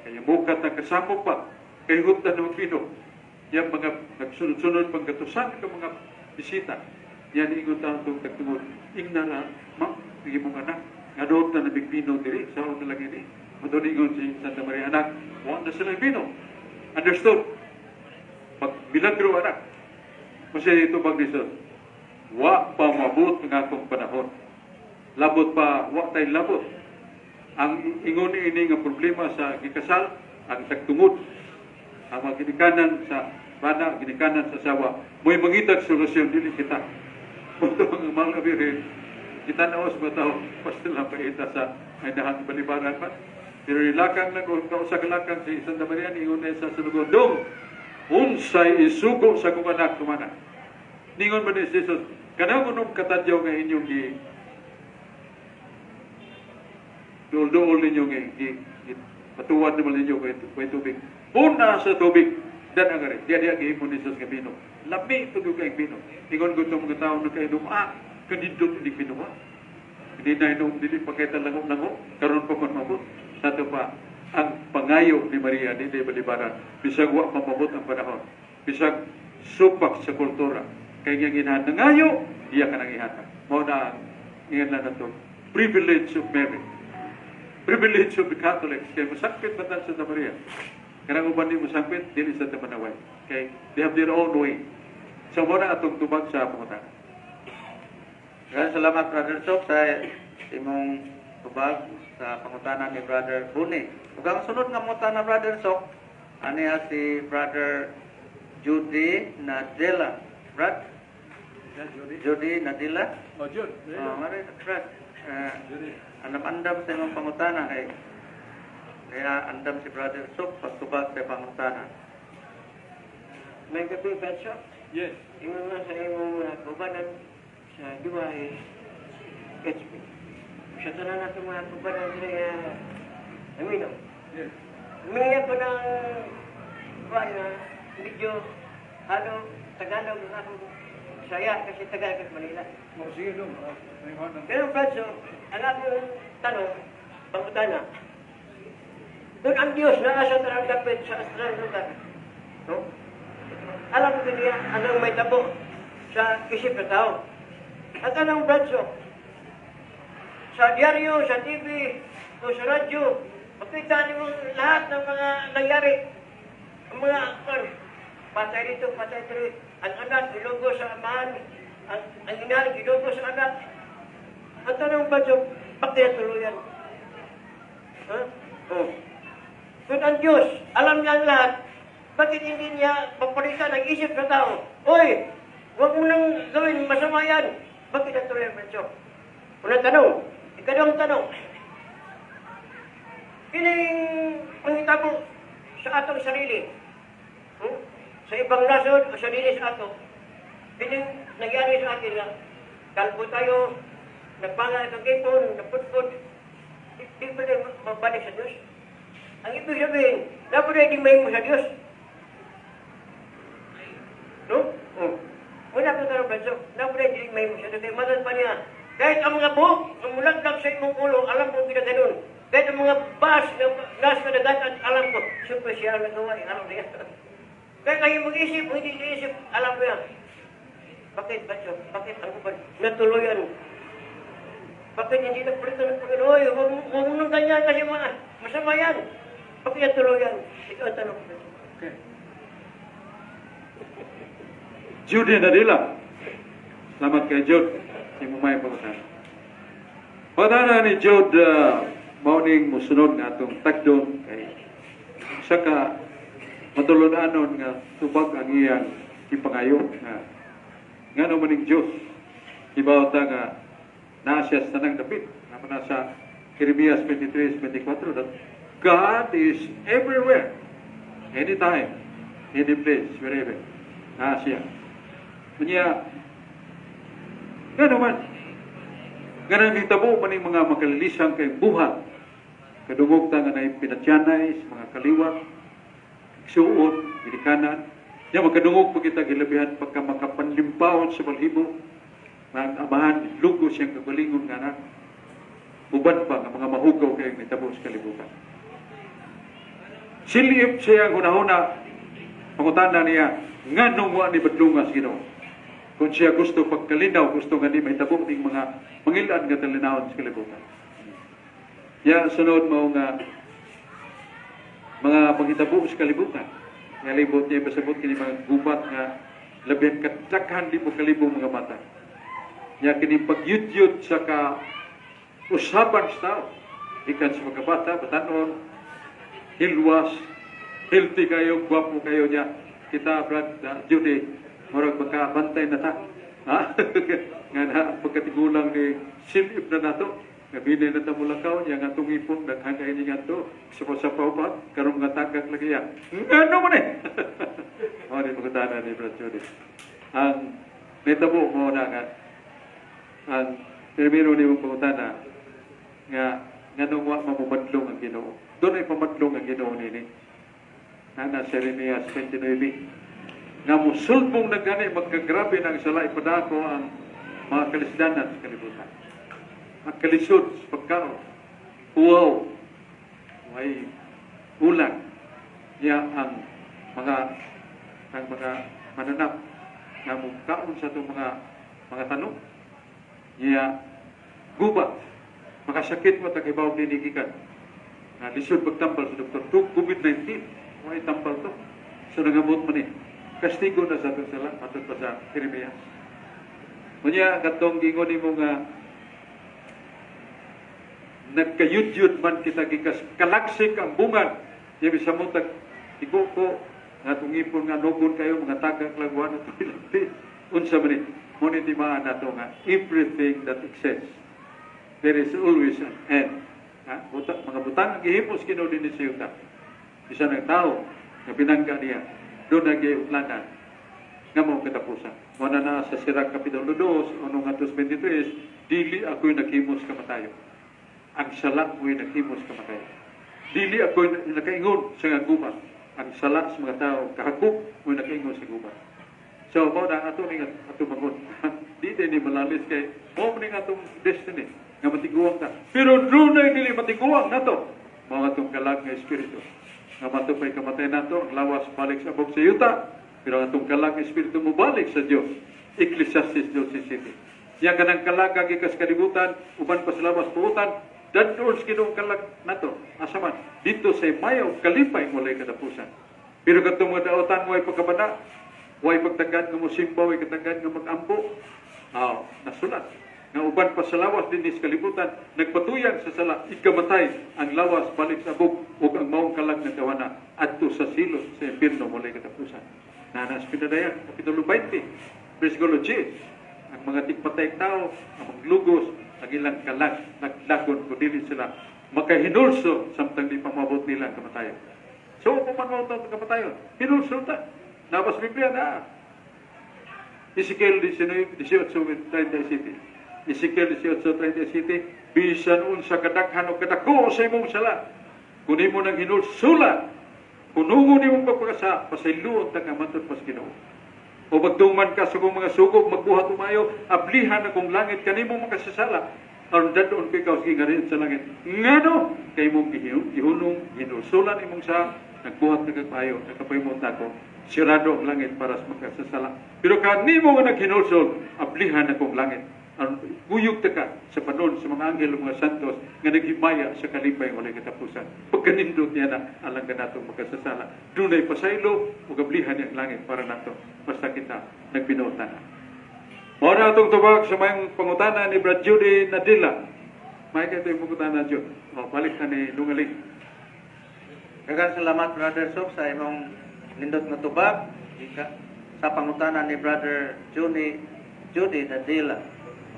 kaya mukat ang kasamo pa, kay hutdan ng bino. Yang mga nagsunod-sunod pangkatusan ka mga bisita. Yan ingon taon itong tagtungod. Ingnara, ma, sige mong anak, nga doon na nabig bino diri, sa na lang ini. Madun ingon si Santa Maria, anak, wa na sila bino. Understood? Pag milagro, anak, kasi ito bag ni Jesus, wa pa mabot ng akong panahon. Labot pa, wa tay labot. Ang ingon ini nga problema sa gikasal, ang tagtungod, ang mga ginikanan sa bana, ginikanan sa sawa, mo'y mangitag solusyon, dili kita. Muto ang mga birin, kita na os mga tao, pastil lang paita sa ay dahan balibaran pa. Pero ilakang lang, kung kausa kalakang si Santa Maria, ningon na sa sunugon, dong, unsay isugo sa kong anak tumana. Ningon ba ni Jesus, kanang unong katadyaw nga inyong gi duol-duol ninyo nga gi, gi patuwad naman ninyo kay tubig. Puna sa tubig, dan ang ari. Diya diya gihimo ni Jesus nga bino. Lami tugog kay bino. Ingon ko itong mga tao na kainom, kanindot ini bino ha. Hindi na inom, dili pa kay lango-lango, karon pa man mabot. Sa ato pa, ang pangayo ni Maria, dili balibaran. Bisag wa mamabot ang panahon. Bisag supak sa kultura. Kay nga ginahan nangayo, iya ka nang ihatag. Mao na ang ingan lang nato. Privilege of Mary. Privilege of the Catholics. Kay masakit ba tan Santa Maria? Kanang uban di masakit, dili sa tamanaway. Kay they have their own way. So mao na atong tubag sa pangutana. Maraming salamat, Brother Sok, sa imong tubag sa pangutana ni Brother Buni. Ug ang sunod nga mangutana, Brother Sok, aniya si Brother Judy Nadela. Brad? Yeah, Judy. Judy Nadila? Oh, Jude. Oh, mari, Brad. Judy. Andam-andam sa imong pangutana kay kaya andam si Brother Sok pagtubag sa pangutana. May gabi, Petso. Yes. Ingon nga sa imong mga kaubanan sa duwa is HP. Sa tanan nato mga kaubanan sila nga naminaw. Yes. Humingi ko ng kuwan na medyo halo Tagalog ang akong saya kasi Tagalog sa Manila. Oh, sige dong. Oh, may mga Pero Petso, ang akong tanong, pangutana, doon ang Diyos naa sa tanang dapit sa astral lugar. No? Alam ko niya anong may tabo sa isip ng tao. At anong Bradso? Sa diaryo, sa TV, o sa radyo, makita niyo lahat ng mga nangyari. Ang mga patay dito, patay dito. Ang anak, gilugo sa amahan. Ang ina, gilugo sa anak. At anong Bradso? Bakit tuluyan? Ha? Oh. Kung ang Diyos, alam niya ang lahat, bakit hindi niya papalitan ang isip sa tao? Oy, huwag mo nang gawin, masama yan. Bakit natuloy ang Bradso? Unang tanong. Ikalawang tanong. Kining pangitabo sa atong sarili, Sa ibang nasod o sarili sa ato, kining nangyari sa atin na kalbo tayo, nagpanga itong kipon, naputput, di ba tayo mabalik sa Diyos? Ang ibig sabihin, dapat ay di mahimo sa Diyos. No? Oh. Wala ko tanong, Bradso. Dapat ay di mahimo sa Diyos. Kaya matod pa niya, kahit ang mga buhok na mulaglag sa imong ulo, alam ko ginaganon. Kahit ang mga bas na nasa kadagatan, alam ko. Siyempre siya ang nagawa, eh, alam niya. Kahit ang imong isip, hindi isip, alam mo yan. Bakit, Bradso? Bakit ang uban? Natuloyan. Bakit hindi nagpalitan ng Panginoon? Oy, huwag mo nang ganyan kasi mga Masama yan. Bakit tuluyan? Ikaw ang tanong ko. Okay. Judy Nadila. Salamat kay Jude. Si Mumay pangutana. Pangutana ni Jude, mao ning musunod nga atong tagdon kay usa ka matulon-anon nga tubag ang iyang ipangayo nga ngano maning Diyos ibaw ta nga naa siya sa tanang dapit, naman na sa Jeremias 23:24 that God is everywhere, anytime, any place, wherever naa siya. Unya ngano man nga nangitabo man ning mga makalilisan kay buhat, kadungog ta nga naay pinatyanay sa mga kaliwat, igsuon, ginikanan nya, magkadungog pa kita gilabihan pagka makapanlimpawon sa balhibo nga ang amahan lugo siyang kagalingon nga anak, uban pa nga mga mahugaw kayong nitabo sa kalibutan. Silip siya ang hunahuna, pangutana niya, nganong wa ni badlunga sa Ginoo? Kung siya gusto pagkalinaw, gusto nga di mahitabo ning mga mangil-ad nga talinawon sa kalibutan. Ya, sunod mao nga mga panghitabo sa kalibutan. Nga libot niya pasabot kini mga gubat nga labihan kadaghan libo kalibong mga mata. Ya, kini pagyudyud sa ka usaban sa tao. Gikan sa mga bata, batanon, hilwas, healthy kayo, gwapo kayo niya. Kita, Brad, Judy, murag makabantay na ta. Ha? Nga na, pagkatigulang ni silip na nato, nga binay na ta mulakaw niya, nga itong ipon, daghan kayo niya to, sa pa, karong nga tagak lagi ya. Ngano man eh? Mao ni pagkatana ni Brad Judy. Ang nitabo mo na nga, ang primero ni mong pangutana, nga nganong wa mamumadlong ang Ginoo. Doon ay pamadlong ang Ginoo nini. Nana sa Jeremias 29 nga musulbong na gani magkagrabe ng sala, ipadako ang mga kalisdanan sa kalibutan. Ang kalisod sa pagkaon, uwaw, may ulan, niya ang mga mananap nga mukaon sa itong mga tanong, niya gubat, makasakit mo tagibaw dinigikan nga lisod pagtambal sa doktor to COVID-19, may tambal to. So nangamot man ni kastigo na sa atong sala matod pa sa Jeremias. Unya katong gingon nimo nga nagkayudyud man kita gikas kalaksik ang bungad niya, bisa mo tag ko nga tungipon nga nugon kayo, mga tagak lang wa na tuilanti. Unsa man ni mo ni timaan nato nga everything that exists, there is always an end, ha? Buta, mga butang ang gihimos Ginoo dinhi sa yuta, bisan ang tao nga binangga niya, doon nagiutlanan nga mao katapusan. Wala na sa Sirach Kapitulo 2, 1 nga 23, "Dili ako'y naghimos kamatayo. Ang sala mo'y naghimos kamatayo. Dili ako'y nakaingon sa nga gubat. Ang sala sa mga tao, kahakop mo'y nakaingon sa gubat." So, mao na ato ning ato bangon. Di din ni malalis kay mao ni atong destiny nga matiguang ta. Pero dunay dili matiguang nato. Mao atong kalag nga espiritu. Nga matupay kamatay nato, ang lawas balik sa abog sa yuta, pero ang atong kalag nga espiritu mo balik sa Dios. Ecclesiastes 12:7. Yang kanang kalag gikas kalibutan, uban pa sa lawas buutan, dadon sa Ginoong kalag nato. Asa man? Dito sa mayaw kalipay walay katapusan. Pero katong mga daotan mo ay pagkabana, way pagtagad nga mosimba, way katagad nga magampo. Ah, nasulat nga uban pa sa lawas dinhi sa kalibutan nagpatuyang sa sala, ikamatay ang lawas balik sa abog ug ang maong kalag nga tawana adto sa silot sa impierno walay katapusan. Nana sa Pinadayan Kapitulo 20 versikulo 10, ang mga tigpatay tao, ang maglugos, ang ilang kalag naglagon kung dili sila makahinulso samtang di pa maabot nila ang kamatayon. So kung man maabot ang kamatayon, hinulso ta. Nabas Biblia na Ezekiel 19, 18:37. Ezekiel 18:37, bisan unsa kadaghan o kadako sa imong sala, kung imo nang hinulsulan, kunungo nimong pagpakasa, pasayloon ta ka matod pas Ginoo. O magdungman ka sa kong mga sugog, magbuhat umayo, ablihan akong langit kanimo makasasala, aron dadon ko ikaw sige ngarin sa langit. Ngano kay imong gihunong, hinulsulan imong sa nagbuhat na kag maayo, nakapahimot nako, sirado ang langit para sa makasasala. Pero kanimo nga naghinulsol, ablihan akong langit. Ang guyog ta ka sa panon sa mga anghel ug mga santos nga naghimaya sa kalipay walay katapusan. Pagkanindot niya na alang kanatong makasasala. Dunay pasaylo ug ablihan niya ang langit para nato basta kita nagbinuotan na. Mao na atong tubag sa mayong pangutana ni Brad Judy Nadila. May kayo yung pangutana, Jude. O, balik na ni Lungaling. Daghang salamat, Brother Sok, sa imong nindot nga tubag sa pangutana ni Brother Judy Judy Nadila.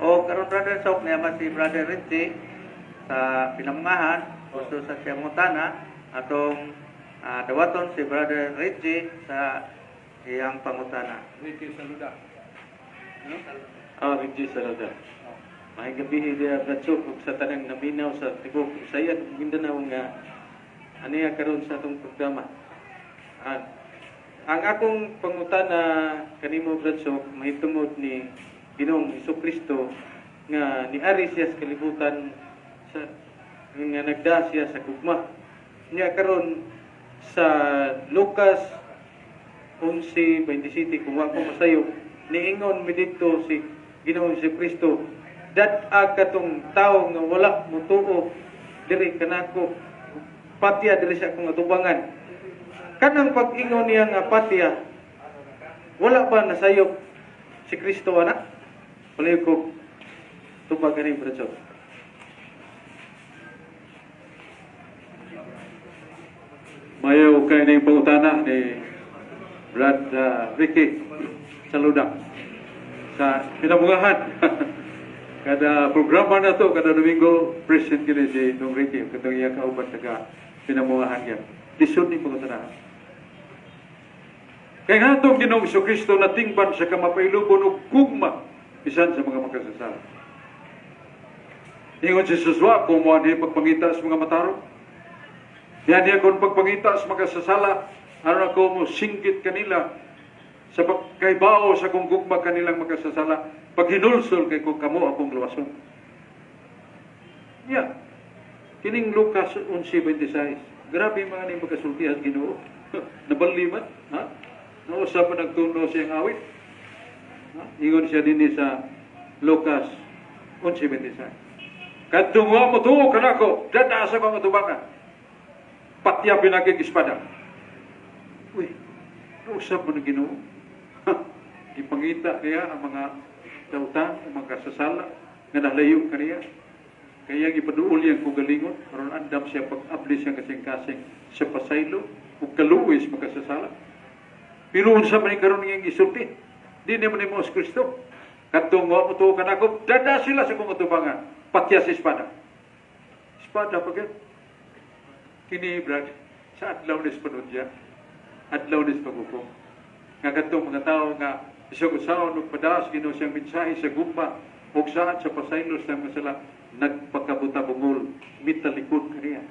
O karon, Brother Sok, niya si Brother Richie sa Pinamungahan, gusto sa siyang pangutana atong dawaton si Brother Richie sa iyang pangutana. Ricky Saluda. No? Ah, Reggie Salada. Maayong gabi diya, Brad Sok, ug sa tanang naminaw sa tibuok Visayan ug Mindanao nga aniya karon sa atong programa. Ah, ang akong pangutana kanimo, Brad Sok, mahitungod ni Ginoong Kristo nga niari siya sa kalibutan sa nga nagda siya sa gugma. Nya karon sa Lucas 11:27, kung wa ko masayo, niingon mi didto si Ginoong Kristo, "Dad-a katong tawo nga wala motuo diri kanako, patya diri sa akong atubangan." Kanang pag-ingon niya nga patya, wala pa nasayop si Kristo ana? Palayo ko tubag kani, Brad. Mayo kay ning pangutana ni Brad Ricky Saluda sa Pinamungahan. Kada programa na to, kada Domingo, present kini si Nung Ricky, katong iya kauban taga Pinamungahan niya. Lisod ni pangutana. Kay nga itong Ginoong Kristo natingban sa kamapailubon og gugma bisan sa mga makasasala. Ingon si Jesus, "Wa ko mo pagpangita sa mga matarong. Yan niya kung pagpangita sa makasasala, aron ako mo singgit kanila sa pagkahibaw sa kong gugma kanilang makasasala, paghinulsol kay ko kamo akong luwason." Yeah. Kining Lucas 11:26. Grabe mga ni makasultihan Ginoo. Nabaliman, ha? Nausa pa nagtuno siyang awit. Ha? Ingon siya dinhi sa Lucas 11:26. "Kadtong wa motuo kanako, dad-a sa akong atubangan. Patya pinaaging espada." Uy, nausap mo ng Ginoo. Ipangita niya ang mga dautan, ang mga kasasala, nga nalayo kaniya. Kaya ipaduol niyang kaugalingon, aron andam siya pag-abli siya kasing-kasing sa pasaylo, ug kaluoy sa makasasala. Pero unsa man karon niyang gisulti? Di naman ni mo si Kristo. "Kadtong wa motuo kanako, dad-a sila sa akong atubangan. Patya sa espada." Espada pa gyud. Kini, Brad, sa adlaw ni Panudya, adlaw ni paghukom. Nga kadtong mga tao nga bisag usaon og padas Ginoo siyang mensahe sa gugma ug saad sa pasaylo sa mga sala, nagpakabutabungol, mitalikod kaniya.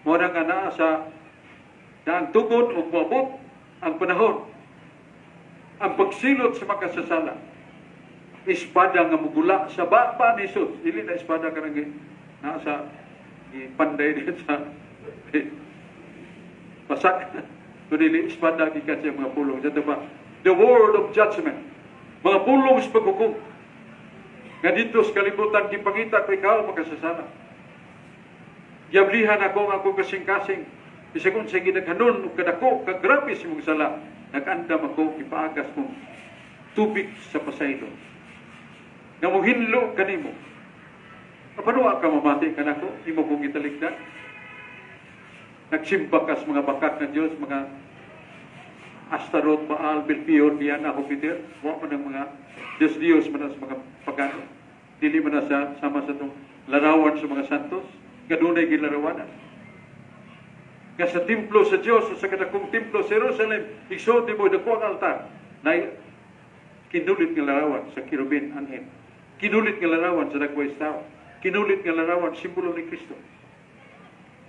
Mao na nga naa sa daang tugod ug moabot ang panahon ang pagsilot sa makasasala. Espada nga mugula sa baba ni Jesus. Dili na espada kanang naa sa panday din sa pasak. Kundi espada gikan sa mga pulong. Sa ba? The word of judgment. Mga pulong sa paghukom. Nga dito sa kalibutan, gipangita ko ikaw makasasala. Giablihan ako ang akong kasing-kasing. Bisag unsa gidaghanon ug kadako kagrabe sa imong sala, nag-andam ako ipaagas mong tubig sa pasaylo nga mohinlo kanimo. Apan wa ka mamati kanako, imo kong gitalikdan. Nagsimba ka sa mga bakak ng Diyos, mga Astaroth, Baal, Belpeor, Diana, Jupiter, wa man ang mga Diyos-Diyos man sa mga pagano. Dili man na sa sama sa itong larawan sa mga santos, kadunay gilarawanan. Nga sa templo sa Diyos, o sa kadakong templo sa Jerusalem, igsoon mo dako ang altar, na kinulit nga larawan sa kerubin anghel. Kinulit nga larawan sa dagway tao. Kinulit nga larawan, simbolo ni Kristo.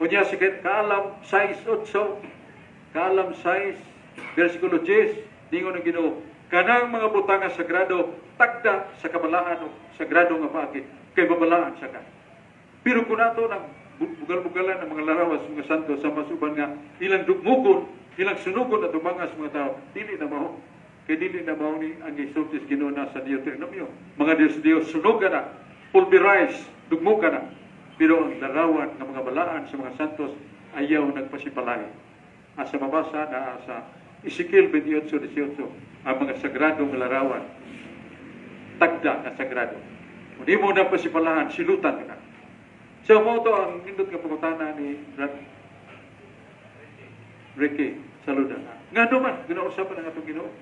Unya sa Kaalam 6:8, Kaalam 6, versikulo 10, ningon ang Ginoo, "Kanang mga butang nga sagrado, tagda sa kabalaan o sagrado nga paagi, kay babalaan sa ka." Pero kung nato nang bugal-bugalan ang mga larawan sa mga santo sa masuban nga ilang dugmukon, ilang sunugon at umangas mga tao, dili na mao. Kay dili na mao ni ang gisulti sa Ginoo na sa Deuteronomio. Mga Diyos Diyos sunog ka na, pulverize, dugmo ka na. Pero ang larawan ng mga balaan sa mga santos ayaw nagpasipalay. Asa mabasa na sa Ezekiel 28:18 ang mga sagradong larawan. Tagda na sagrado. Kung di mo na pasipalahan, silutan ka. So mao to ang nindot nga pangutana ni Brad Ricky Saluda. Nga man, ginausapan ang atong Ginoo.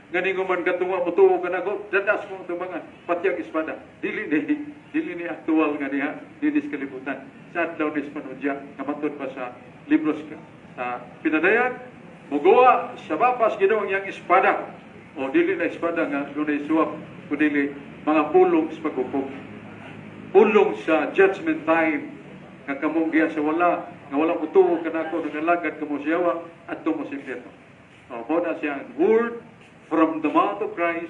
Gani man katunga mo tuo ka nako, dadas mo ang tubangan, patyag espada. Dili ni aktual nga diha dinhi sa kalibutan. Sa adlaw ni Panudya, nga matud pa sa libros ka. Sa pinadayan, muguwa sa bapas Ginoo ang iyang espada. O dili na espada nga dunay suwap, kundi mga pulong sa paghukom. Pulong sa judgment time nga kamong giya sa wala nga wala mutuo kanako, nagalagad kamo sa yawa adto mo sa impyerno. O mao na siya ang word from the mouth of Christ,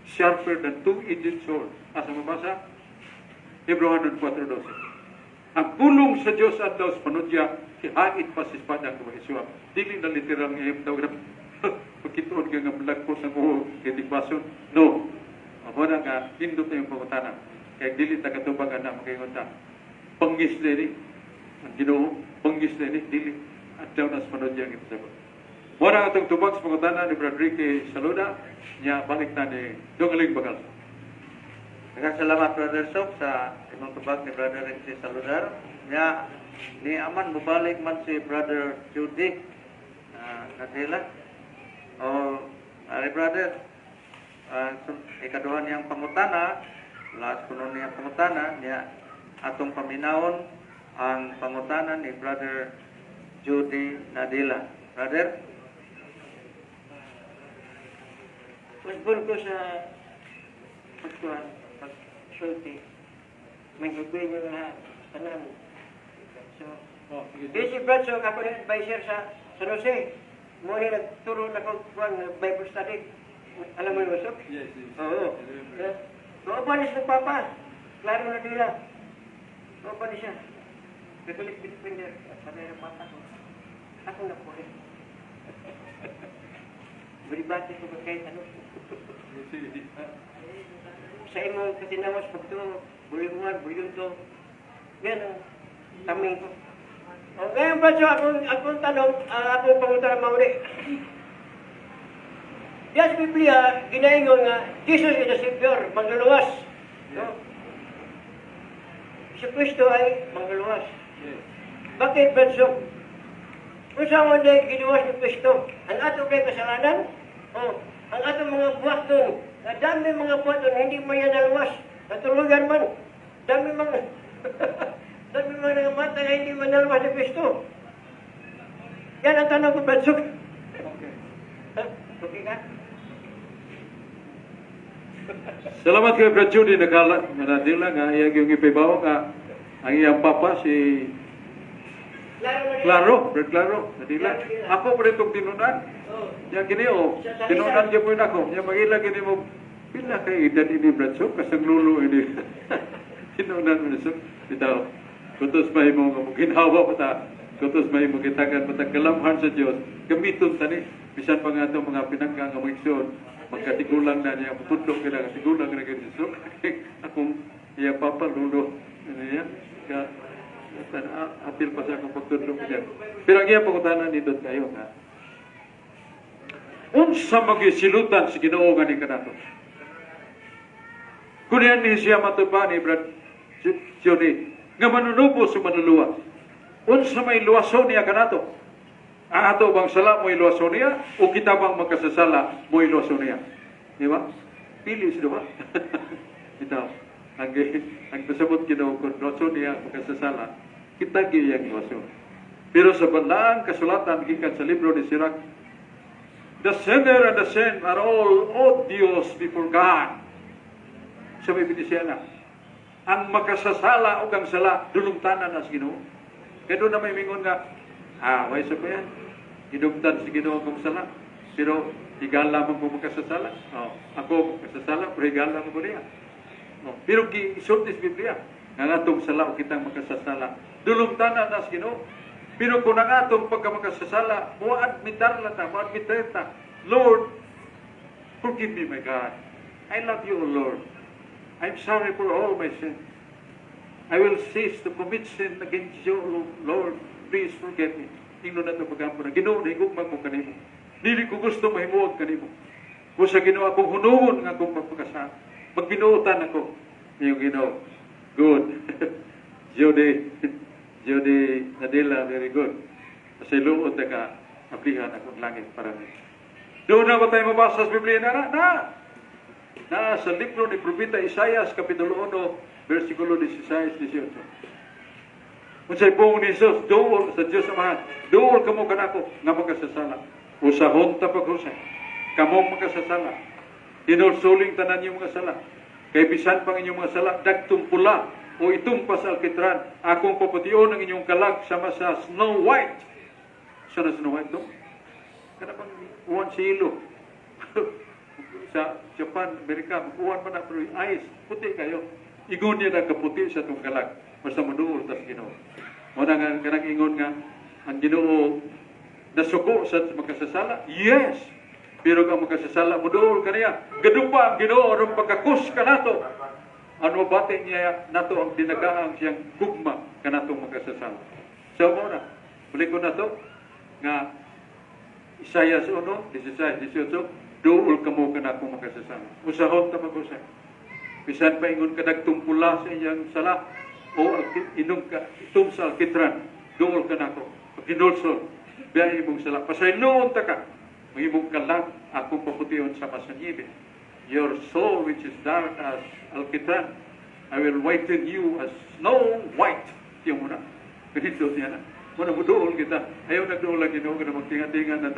sharper than two-edged sword. Asa mabasa? Hebreo 4:12. Ang pulong sa Dios adlaw sa panudya hait pa sa espada nga mahisuwap. Dili na literal nga iyang tawag na pagkituon ka nga malagpos ang uho kay tigbason. No. Amo na nga nindot na yung pangutana. Kaya dili ta katubag ana makaingon ta. Pangis na ini. Ang Ginoo, pangis na ini dili. Adlaw na sa panudya ang ipasabot. Mao na atong tubag sa pangutana ni Brad Ricky Saluda, nya balik na ni Dongaling Bagal. Daghang salamat, Brother Sok, sa imong tubag ni Brother Ricky Saludar. Nya ni aman mubalik man si Brother Judy Nadila. O ari brother, ikaduha niyang pangutana, last kuno niyang pangutana niya, atong paminawon ang pangutana ni Brother Judy Nadila. Brother? Usbon ko sa pagkuhan, pagsulti. May gabi niyo nga tanan. So, Oh, sige. Busy Brad, so ako rin advisor sa San Jose. Mo ni nagturo na ko kuan Bible study. Alam mo yun, Usok? Yes. Oo. I remember. Kauban niya sa papa. Klaro na nila. Kauban niya siya. Catholic defender. Sabi ng papa ko, ako na po rin. Buribati ko ba kahit ano. Sige. Sa imong katinawas, pagtuo, volume 1, volume 2. Yan ang taming ko. O, ngayon ba, so, akong tanong, akong pangutana mauli. Diyan sa Biblia, ginaingon nga, Jesus is the Savior, mangluluwas. No? Si Kristo ay mangluluwas. Bakit, Benso? Kung saan man dahil giluwas ni Kristo, ang atong kay kasalanan, oh, ang atong mga buhaton, na dami mga buhaton, hindi man yan naluwas. Natulugan man. Dami mga nangamatay na hindi man naluwas ni Kristo. Yan ang tanong ko, Benso. Okay. Ha? Okay ka? Salamat kay Brad Judy nakala nga nadila nga iya gyung ipahibaw nga ang iyang papa si Klaro na. Claro, Brad Claro, nadila. Ako pa rin itong tinunan. Oh. Ya kini oh, tinunan gyud po nako. Ya magila kini mo pila kay edad ini Brad so kasang lulo ini. Tinunan mo so bitaw. Kutos mahimo nga mo ginhawa pa ta. Kutos mahimo gitagan pa ta kalamhan sa Dios. Gamiton tani bisan pa nga atong mga pinangga nga mga igsoon magkatigulang na niya mutudlo kila katigulang na kay Jesus. Akong iya papa lulo ano niya ka apil pa sa akong pagtudlo niya. Pero ang iya pangutana nindot kayo nga unsa magisilutan si Ginoo gani kanato? Kun yan ni siya matuba ni Brad Johnny nga manunubo sa manluluwas. Unsa may luwason niya kanato? Ang ato bang sala mo iluwason niya o kita bang magkasasala mo iluwason niya? Di ba? Pili siya, di ba? Ito, ang pasabot Ginoo kung luwason niya ang magkasasala, kita giyang luwason. Pero sa balaang kasulatan gikan sa libro ni Sirach, the sinner and the sin are all odious before God. Sa may siya na, ang makasasala o ang sala, dulungtanan na sa Ginoo. Kaya doon na may mingon nga, way sa pa yan. Hinugtan si Ginoo kung sala. Pero higala man ko makasasala. Oh, ako makasasala, pero higala man ko niya. Oh, pero gisulti sa Biblia, nga atong sala o kitang makasasala, dulungtanan na sa Ginoo. Pero kung ang atong pagkamakasasala, mo admitar la ta, mo admitar ta, Lord, Forgive me, my God. I love you, O Lord. I'm sorry for all my sins. I will cease to commit sin against you, O Lord. Please forgive me. Ingnon nato pagampo na, Ginoo, nahigugma ko kanimo. Dili ko gusto mahimuot kanimo. Busa, Ginoo, akong hunungon nga akong pagpakasala. Magbinuotan ako. Iyong Ginoo. Good. Judy, Judy Nadila, very good. Pasiluot na ka, ablihan akong langit para ni. Doon na ba tayo mabasa sa Biblia na? Na! Na sa libro ni Propeta Isaias, Kapitulo 1, versikulo 16, 18. Unsay buong ni Jesus, duol sa Diyos Amahan, duol kamo kanako nga makasasala. Usahon ta paghusay. Kamong makasasala. Hinulsuling tanan yung mga sala. Kay bisan pang inyong mga sala, dagtong pula o itum pa sa alkitran, akong papution ang inyong kalag sama sa Snow White. Sa na Snow White, no? Kana pang uwan si ilo. Sa Japan, Amerika, mag-uwan man na, pero ice, puti kayo. Ingon niya na kaputi sa itong kalag. Basta maduol tas Ginoo. Mo na nga kanang ingon nga ang Ginoo nasuko sa makasasala. Yes. Pero kang makasasala moduol kaniya. Gadupa ang Ginoo aron pagkakus kanato. Ano bati niya nato ang dinagaang siyang gugma kanatong makasasala. So mo na, balik ko na to nga Isaiah 1, 16, 18, duol kamo kanakong makasasala. Usahon ta maghusay. Bisan pa ingon ka nagtumpula sa iyang sala o inom ka itum sa alkitran, duol ka nako. Paghinulsol, biya imong sala. Pasayloon ta ka. Mahimong kalag akong papution sama sa niebe. Your soul which is dark as alkitran, I will whiten you as snow white. Tiyo mo na. Ganito niya na. Muna mo duol kita. Ayaw nagduol ang Ginoo ka na magtinga-tinga na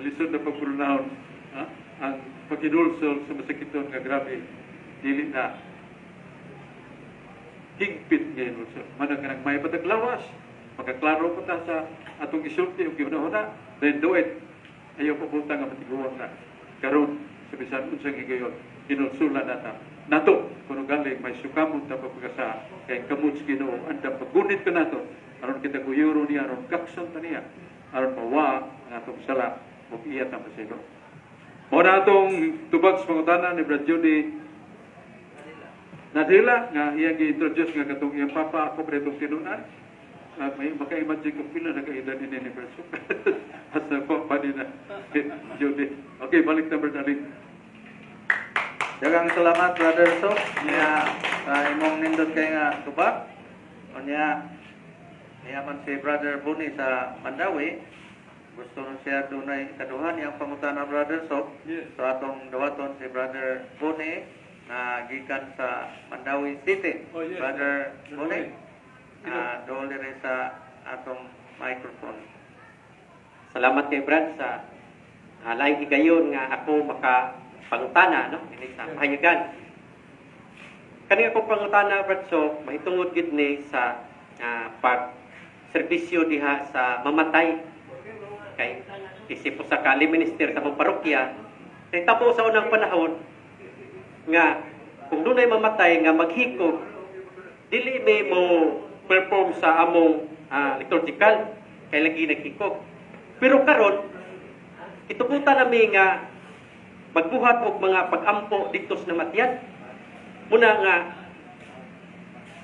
lisod na pagpurunahon. Ha? Ang paghinulsol sa masakiton nga grabe, dili na higpit nga hinulsol. Manang kanang may pataglawas, makaklaro pa ta sa atong isulti o gihuna-huna, then do it. Ayaw papunta nga matiguang na. Karon sa bisan unsang higayon, hinulsulan na ta. Nato, kuno galing may sukamon ta pagpagasa, kay kamot sa Ginoo, andam paggunit ka nato, aron kita guyuro niya, aron kakson ta niya, aron mawa ang atong sala, ug iya ta masilo. Mao na atong tubag sa pangutana ni Brad Judy Nadila nga iyang gi-introduce nga katong iyang papa ako pre itong tinunan. May maka-imagine ko pila na kaedad ni ni Brad Sok. Asa ko pa ni na Judy. Okay, balik na Brad Ali. Daghang salamat, Brother Sok, nga sa imong nindot kay nga tubag. Unya niya man si Brother Buni sa Mandawi. Gusto nun siya dunay kaduha niyang pangutana, Brother Sok. Yes. So atong dawaton si Brother Buni na gikan sa Mandawi City. Oh, yes. Brother Brother Buni, Buni. Dool diri sa atong microphone. Salamat kay Brad sa laing higayon nga ako makapangutana, no, ini sa pahayagan. Kani akong pangutana, Brad, so mahitungod gid ni sa pag serbisyo diha sa mamatay kay isip usa ka minister sa among parokya. Kay tabo sa unang panahon nga kung dunay mamatay nga maghikog, dili may mo perform sa among liturgical kay lagi naghikog. Pero karon itubutan nami nga magbuhat og mga pag-ampo didto sa namatyan. Muna nga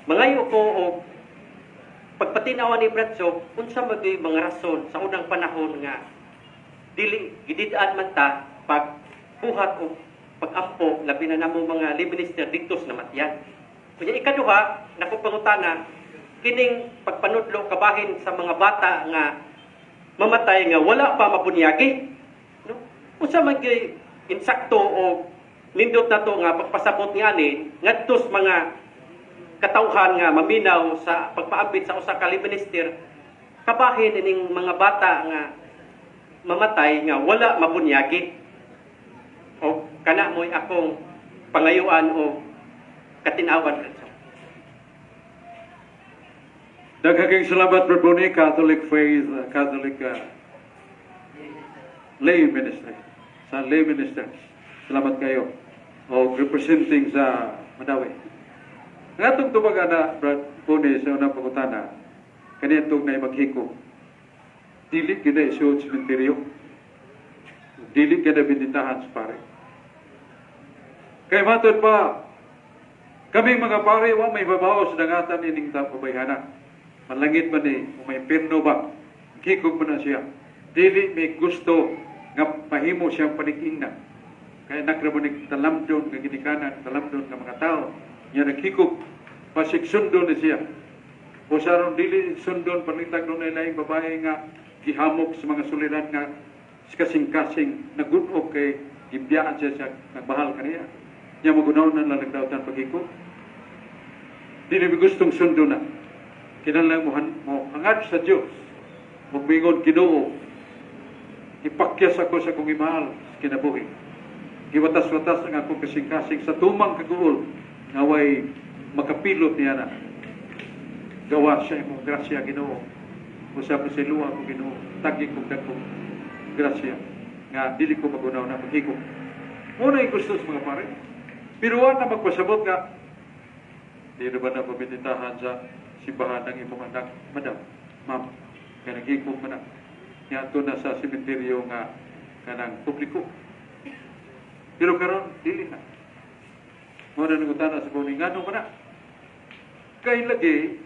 mangayo ko og pagpatinawan ni Brad Sok, unsa magay mga rason sa unang panahon nga dili gidid-an man ta pag buhat og pag-ampo, labi na namo mga lay minister didto sa namatyan? Kunya ikaduha, nako pangutana, kining pagpanudlo kabahin sa mga bata nga mamatay nga wala pa mabunyagi. No? Unsa man gyud insakto o nindot nato nga pagpasabot ni ani ngadto sa mga katawhan nga maminaw sa pagpaabit sa usa ka lay minister kabahin ining mga bata nga mamatay nga wala mabunyagi? O kana mo'y akong pangayuan o katinawan. Daghang salamat, Brad Boni, Catholic Faith, Catholic Lay Ministry. Sa Lay Ministers. Salamat kayo. O representing sa Mandawi. Ang atong tubag ana, Brad Boni, sa unang pangutana, kaniyang na maghiko. Dili gyud na isuod sementeryo. Dili gyud na binditahan sa pare. Kay matod pa, kami mga pare, wa may babaw sa dangatan ining pabayhana. Malangit man ni, kung may impirno ba, gikog man na siya. Dili may gusto nga mahimo siyang panig-ingna. Kaya nakramo ni talamdon nga ginikanan, talamdon nga mga tao, nga naghikog, pasig sundon ni siya. O sa aron dili sundon, panitag doon ay laing babae nga gihamok sa mga suliran nga kasing-kasing nagunog kay gibiyaan siya sa nagbahal kaniya. Nya magunaw na lang nagdautan paghikog. Dili mi gustong sundo na. Kinahanglan mo, mo hangad sa Dios. Mugmingon Ginoo. Ipakyas ako sa akong imahal sa kinabuhi. Giwatas-watas ang akong kasing-kasing sa tumang kaguol nga way makapilot niya na. Gawa siya imong grasya, Ginoo. Usab sa luwa ko, Ginoo. Tagi kong dagkong grasya nga dili ko magunaw na maghigom. Muna yung gusto sa mga pare. Pero wa na magpasabot nga di na ba na pameditahan sa simbahan ng imong anak, madam, ma'am, kaya naghigom man na. Niadto na sa sementeryo nga kanang publiko. Pero karon dili na. Mao na nangutana sa kung ngano man na. Kay lagi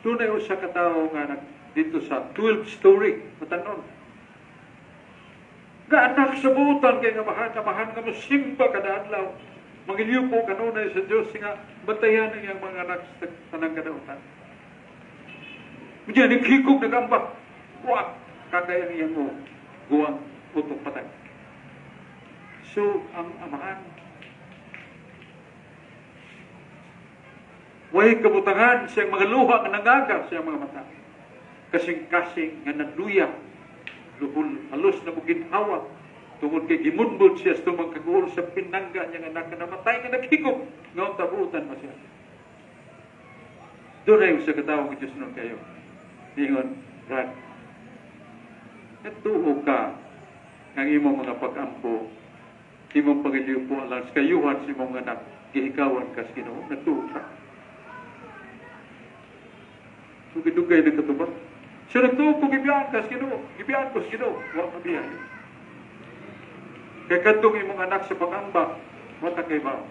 dunay usa ka tawo nga nag dito sa 12 story matanon. Nga anak sa buutan kay nga mahal nga mahal nga mosimba kada adlaw. Mangiliupo kanunay sa Dios nga bantayan ang iyang mga anak sa tanang kadautan. Unya naghikog, nagamba. Wa kagay ang iyang guwang utok, patay. So ang amahan way kabutangan siyang mga luha nga nangaga sa iyang mga mata. Kasing-kasing nga naluya, luhol, halos na muginhawa, tungod kay gimunbod siya sa tumang kaguol sa pinangga niyang anak nga namatay nga naghigom, nga tabutan mo siya. Doon ay sa katawang ng Diyos nun kayo. Ningon, Brad, natuo ka ng imong mga pag-ampo, imong pangiliw alang sa kayuhan sa imong anak, gihikawan ka sa Ginoo, natuo ka. So, gidugay na katubag. So, nagtuo ko, gibiyaan ka sa Ginoo, gibiyaan ko sa Ginoo, wa mabiyan. Kay kadtong imong anak sa pag-amba, wata kay ba?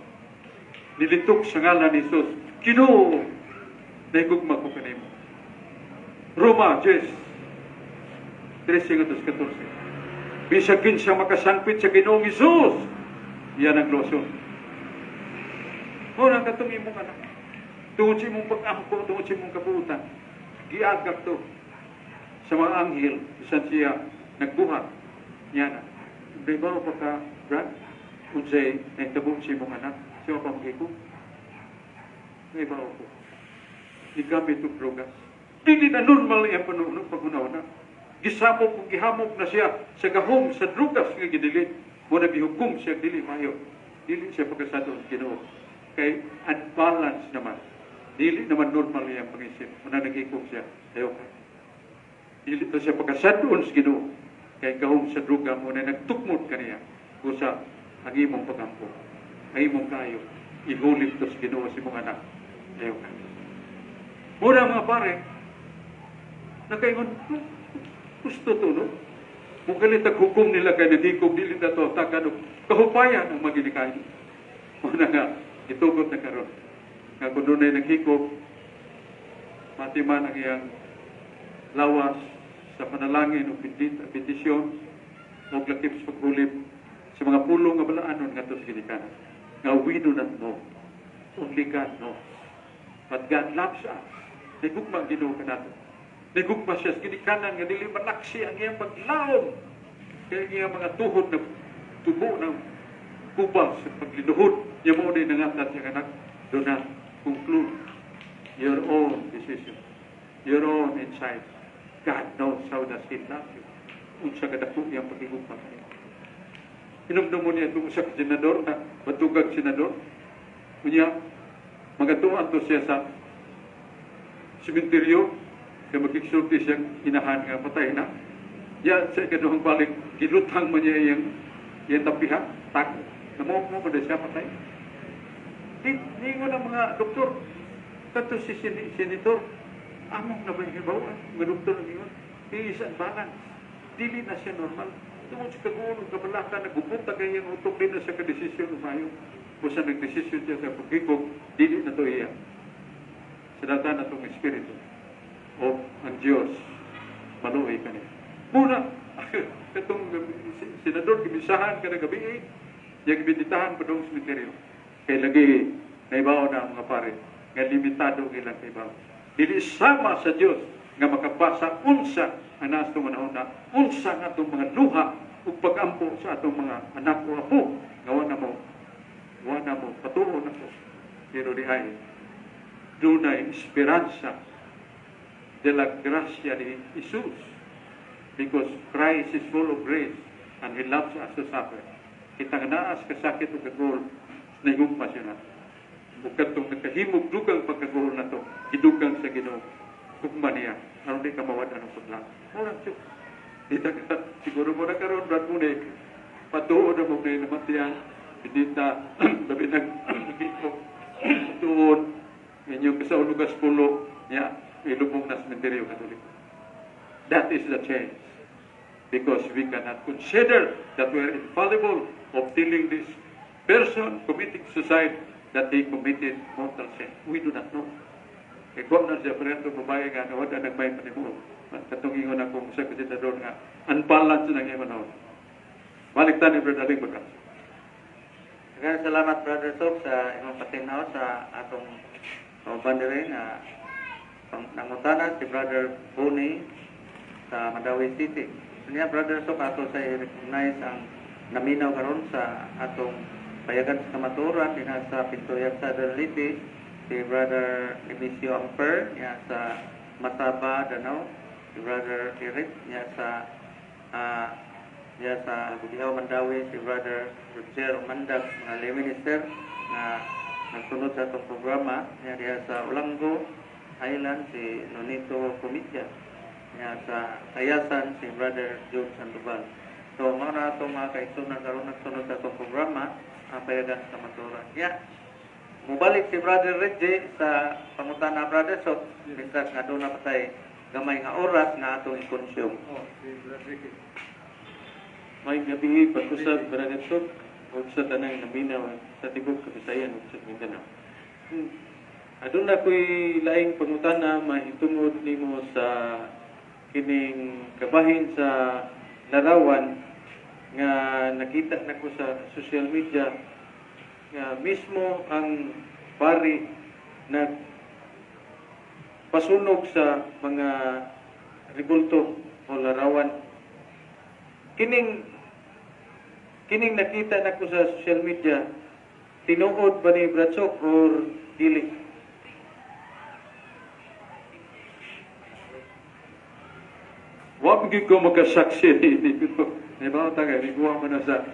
Nilitok sa ngalan ni Jesus, Ginoo, nahigugma ko kanimo. Roma 10, 13 14. Bisag kinsa makasangpit sa Ginoong Hesus, iyan ang losyon. Muna katong imong anak. Tungod sa imong pag-ampo, tungod sa imong kabuutan, giagak to sa mga anghel, bisan siya nagbuhat niya na. Di ba pa ka, Brad? Unsay nahitabo sa imong anak, siya pa maghikom? Di ba ko? Gigamit og drogas. Dili na normal iyang panuno paghunaw na. Gisamok ug gihamok na siya sa gahom sa drugas nga gidili. Mo na gihukom siya dili mayo. Dili siya pagkasado sa Ginoo. Kay unbalanced naman. Dili naman normal iyang pangisip. Muna naghikom siya. Ayaw ka. Dili pa siya pagkasadon sa Ginoo. Kay gahom sa druga mo na nagtukmod kaniya. Kusa ang imong pagampo. Ang imong kayo. Ihulip to sa Ginoo sa imong anak. Ayaw ka. Muna mga pare, nakaingon, gusto to, no? Kung galit ang hukom nila kay naghikom, dili na to, tagan, kahupayan ang maginikain. Muna nga, itugot na karon. Nga kung doon ay naghikom, matiman ang iyang lawas sa panalangin o petisyon o lakip sa paghulip sa mga pulong nga balaanon ngadto sa ginikanan. Nga we do not know. Only God knows. But God loves us. Nigugma ang Ginoo kanato. Nigugma siya sa ginikanan nga dili manaksi ang iyang paglaom. Kaya ang iyang mga tuhod na tubo ng kubal sa paglinuhod. Iya mo ni nangatat siyang anak. Do not conclude your own decision, your own insight. God knows how does He love you. Unsa kadako iyang pagigugma kaniyo. Hinumdum mo niya itong usa ka senador na batugag senador. Unya, magatuan to siya sa sementeryo kay makigsulti siyang inahan nga patay na. Ya sa ikaduhang balik gilutang man niya iyang iyang tapiha, tak. Namo mo kada siya patay. Di ningon ang mga doktor, kato si senator, among na ba yung hibawan? Mga doktor ang ingon, he is unbalanced. Dili na siya normal. Tungod sa kaguol ug kabalaka, nagupunta kay iyang utok, di na siya kadesisyon umayo. Busa nagdesisyon siya sa paghikog, dili na to iya. Sa data na itong espiritu o ang Diyos, maluoy kaniya. Muna, katong senador, gimisahan kada gabi, iya gibiditahan pa doong sementeryo. Kay lagi, naibaw na ang mga pare, nga limitado ang ilang kaibaw. Dili sama sa Diyos nga makabasa unsa ang naas itong manahon na unsa nga atong mga luha ug pag-ampo sa atong mga anak o apo nga wa na mo patuo na ko. Pero di ay dunay esperanza de la gracia de Jesus, because Christ is full of grace and He loves us to suffer. Kita nga naas kasakit ug kaguol, nahigugma siya nato. Ug kadtong nakahimog dugang pagkaguol nato, gidugang sa Ginoo, gugma niya aron di ka mawad-an og paglaom. Mura siya. Di ta ka, siguro mo na karon, Brad Mune, patuo na mo na namatian, hindi ta, labi nag, tuon, inyong kasaulugas pulo, ya, ilubong na sementeryo Katoliko. That is the change. Because we cannot consider that we are infallible of telling this person committing suicide that he committed mortal sin. We do not know. Kay kuha na siya, pero itong babae nga, nawad na nagmay panimuo. Katong ingon akong sa senador nga, unbalanced na ang iyang. Balik tayo ni Brother Aling Bagas. Daghang salamat, Brother Sok, sa imong patinhaw sa atong kauban diri nga nangutana si Brother Bonnie sa Mandaue City. Niya, Brother Sok, ato sa i-recognize ang naminaw karon sa atong payagan sa kamatuoran dinha sa Pintuyan sa Leyte, si Brother Emisio Amper niya sa Masaba, Danao, si Brother Eric niya sa Budihaw, Mandaue, si Brother Roger Mandag, mga lay minister na nagsunod sa atong programa niya diha sa Olango Island, si Nonito Comitia niya sa Kayasan, si Brother John Sandoval. So mga na atong mga kaigsunan karon nagsunod sa atong programa ang payagan sa kamatuoran. Ya. Mubalik si Brother Reggie sa pangutana, Brother Sok, mintras nga doon na patay gamay nga oras nga atong i-consume. Oh, si Brother Ricky. May gabi pag-usab, Brother Sok, ug sa tanang naminaw sa tibok Kabisayan ug sa Mindanao. Aduna ko'y laing pangutana mahitungod nimo sa kining kabahin sa larawan nga nakita nako sa social media nga mismo ang pari nag pasunog sa mga rebulto o larawan. Kining nakita nako sa social media, tinuod ba ni Brad Sok or dili? Wa gyud ko magkasaksi ni pero ba ta kay nikuha man na sa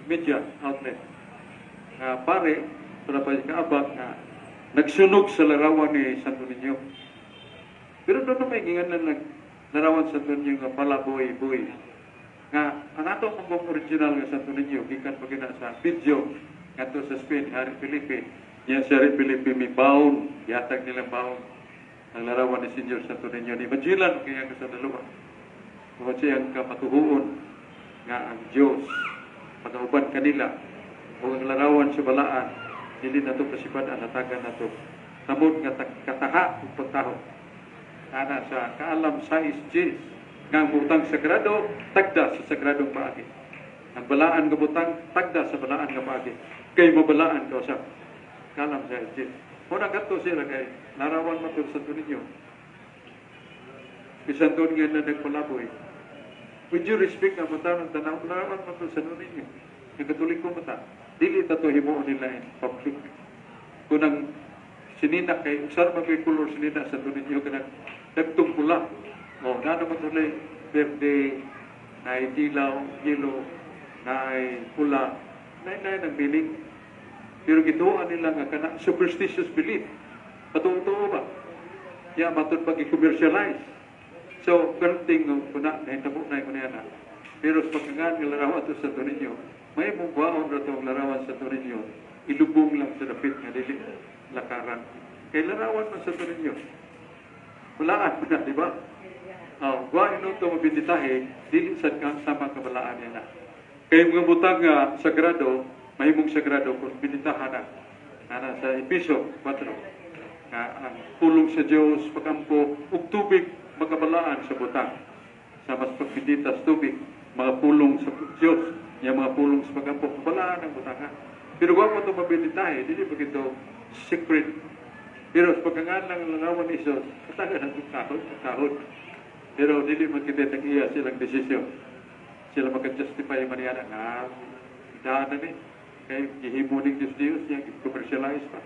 media outlet. Nga pare para pa kaabak nga nagsunog sa larawan ni Santo Niño. Pero doon na may gingan na nag larawan sa Santo Niño nga palaboy-boy. Nga ang ato mong original nga Santo Niño gikan pa gina sa video ngadto sa Spain, Hari Felipe. Niya si Hari Felipe mi baon, gihatag nilang baon ang larawan ni Senyor Santo Niño ni Magellan kaya ka sa dalawa. Kung siya ang kamatuhuon nga ang Diyos pagauban kanila o ang larawan sa balaan dili nato pasipad ang hatagan nato tamod nga kataha ug pagtaho ana sa kaalam sa Diyos nga ang butang sagrado tagda sa sagradong paagi, ang balaan nga butang tagda sa balaan nga paagi, kay mabalaan ka usab. Kaalam sa Diyos mo na kadto sila kay larawan man sa Niño, bisan doon nga na nagpalaboy. With due respect nga mata ng tanaw, larawan man sa Niño. Yung Katoliko mata, dili ta to himuon nila in public. Kung ang sinina kay usar man kay color sinina sa Niño, kanang dagtong pula. O, na naman tuloy, berde, naay dilaw, yellow, naay pula, naay naay nagbiling. Pero gituan nila nga kana superstitious belief. Patuo ba? Ya matud pag i-commercialize. So, perting kuna nahitabo na kuno na. Pero sa pagkangan nga larawan to sa Niño, may mong baon ra tong larawan sa Niño, ilubong lang sa dapit nga dili lakaran. Kay larawan man sa Niño. Balaan mo na, di ba? Oh, wa inuto mo binditahe, dili sad ka sama kabalaan niya na. Kay mga butang nga sagrado, mahimong sagrado kung binditahan na. Ana sa Episo 4. Nga ang pulong sa Dios pagampo ug tubig makabalaan sa butang. Sa mas pagbindita sa tubig, mga pulong sa Dios, nya mga pulong sa pagampo, balaan ang butang ha. Pero wa pa ito mabinditahe, dili pa ito secret. Pero sa pagkangan ng larawan ni Jesus, katagan ang kahod, kahod. Pero dili man kita tag-iya silang desisyon. Sila maka-justify man yan nga daan na ni. Kay gihimo ning Diyos Diyos niya, commercialize pa.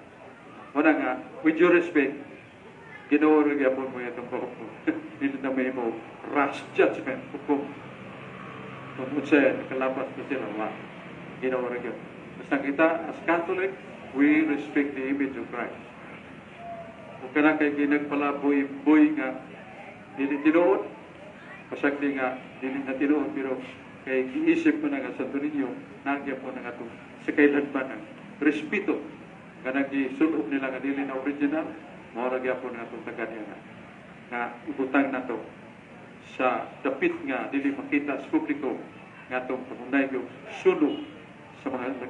Wala nga, with due respect, Ginoo ra gyapon mo itong buhok mo. Dili na may mo rash judgment kung unsa nakalapas na sila, wa. Ginoo ra gyud. Basta kita as Catholic, we respect the image of Christ. Kung kana kay ginagpalaboy-boy nga dili tinuod, pasag di nga dili na tinuod, pero kay giisip ko na nga Santo Niño, nagya po na nga itong sa kailanman ng respeto nga nagisulob nila nga dili na original, mao ra gyapon nga itong tagan niya nga ibutang na to sa dapit nga dili makita sa publiko nga atong pangunay yung sunog sa mga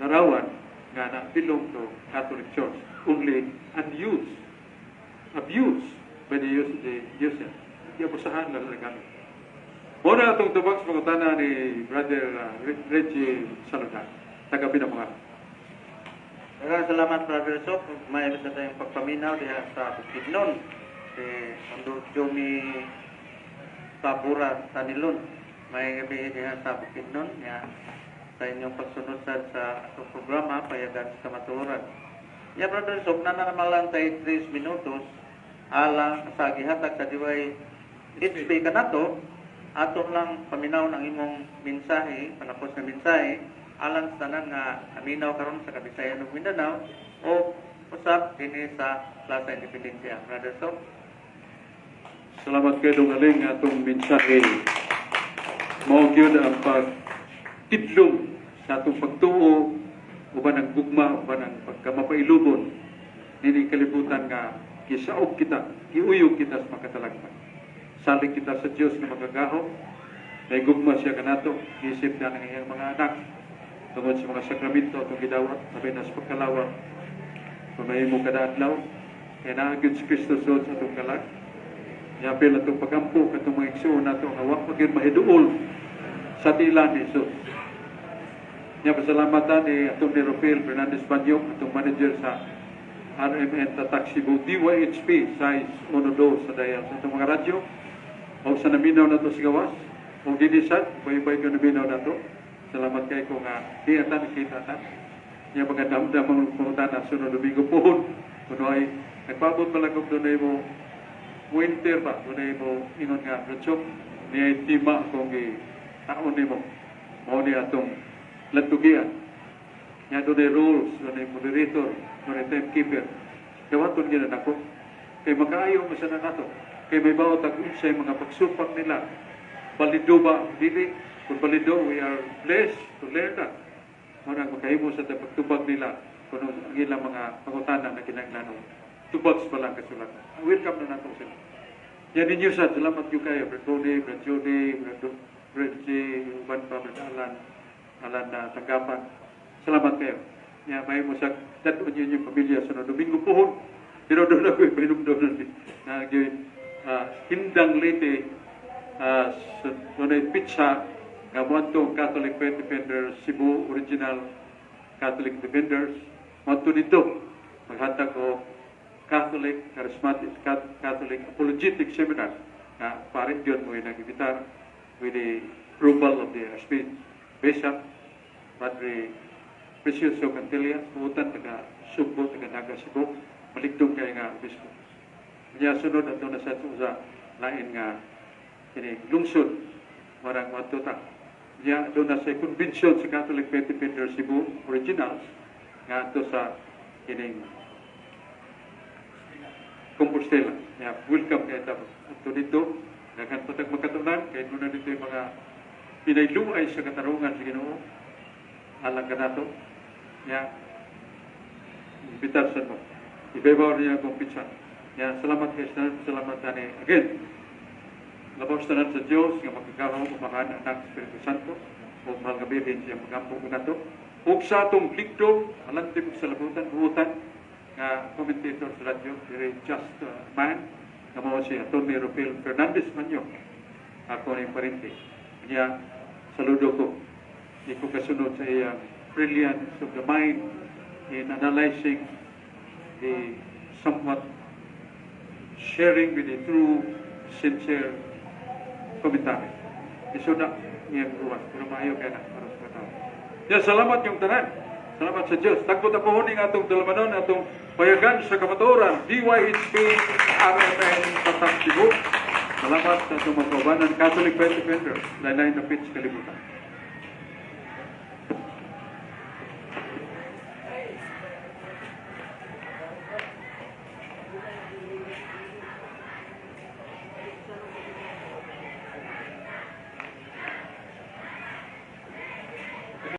larawan nga na belong to Catholic Church, only unused, abused by the use the user. Giabusahan lang na gamit. Muna atong tubag sa pangutana ni Brother Reggie Saludar, taga Pinamanga. Daghang salamat, Brother Sok. May sa tayong pagpaminaw diha sa Bukidnon. Si Ondo Jomi Sabura Tanilon. May gabi diha sa Bukidnon ya sa inyong pagsunod sa atong programa Payagan sa Kamatuoran. Ya, Brother Sok, na naman lang tayo 3 minutos alang sa gihatag sa DYHP kanato, ato lang paminaw ng imong mensahe, panapos na mensahe alang sa tanan nga naminaw karon sa Kabisayan ug Mindanao o usab dinhi sa Plaza Independencia. Brother Sok. Salamat kay Dong Aling atong mensahe. Mao gyud ang pagtidlong sa atong pagtuo uban ang gugma, uban ang pagkamapailubon nini kalibutan nga gisaog kita, giuyog kita sa makatalagman. Salig kita sa Dios nga makagahom, may gugma siya kanato, isip na ng iyang mga anak tungod sa mga sakramento atong gidawat, labi na sa pagkalawat, kung mahimo kada adlaw, kaya naa gyud si Kristo suod sa atong kalag. Yapil atong pagampo katong mga igsuon nato nga wa pa gyud mahiduol sa tila ni Jesus. Nya pasalamatan ni atong ni Rufil Fernandez Banyok, atong manager sa RMN Tatak Cebu DYHP size 12 sa dial sa atong mga radyo o sa naminaw nato sa gawas o dinisad, bay-bay ka naminaw nato. Salamat kay ko nga di atan kita ta. Nya magadamdam ang pangutana sunod Domingo pohon kuno ay nagpaabot pa lang kung dunay mo winter ba, dunay mo ingon nga Brachok niya tima kung gi taon nimo mao ni atong lantugian. Nya dunay rules, dunay moderator, dunay timekeeper. Dawaton gyud nako kay makaayo man sa nato, kay may bawat ang unsay mga pagsupak nila, balido ba, dili. Kung balido, we are blessed to learn that. Mao nang makahimo sa pagtubag nila kuno ang ilang mga pangutana na kinahanglan og tubag sa balang kasulatan. Welcome na nato sila. Yan ninyo sa salamat gyud kayo, Brad Tony, Brad Judy, Brad Brad J, uban pa, Brad Alan, Alan na tanggapan. Salamat kayo. Ya, may mo sa dad-on yun yung pamilya sa Domingo pohon. Pero doon ako ipahinumdum na gyud Hindang Leyte, sa dunay pizza nga moadto Catholic Faith Defenders Cebu, Original Catholic Defenders moadto dito maghatag og Catholic Charismatic Catholic Apologetic Seminar nga pare gyud mo nag-imbitar with the approval of the Archbishop Padre Precioso Cantillas, muutan taga Sugbo, taga Naga, Cebu, maligdong kay nga obispo. Nya sunod ato na sa lain nga kini lungsod marang moadto ta. Nya do na sa convention sa Catholic Faith Defenders Cebu Originals nga ato sa kining Compostela. Ya, welcome kay ta ato dito. Daghan pa tag makatunan kay doon na dito yung mga pinayluay sa katarungan sa Ginoo alang kanato. Ya, imbitar sa mo. Ibabaw niya akong pizza. Ya, salamat kay sa salamat ani. Again, labaw sa tanan sa Dios nga makagagahom, Amahan, Anak, Espiritu Santo, ug mahal nga Birhen siya magampo kanato. Ug sa atong ligdong alanti sa labutan, buutan nga commentator sa radyo, very just man, nga mao si Atty. Rufil Fernandez Manyo, ako ning parente. Kanya, saludo ko. Di ko kasunod sa iyang brilliance of the mind in analyzing the somewhat sharing with the true, sincere commentary. Iso na iyang buhat. Pero maayo kaya na para sa tao. Ya, salamat yung tanan. Salamat sa Diyos. Tagpo tapuhon ning atong tulumanon, atong payagan sa kamatuoran, DYHP, RMN, Tatak Cebu. Salamat sa atong mga kaubanan, Catholic Faith Defenders, lain-lain na pitch kalibutan.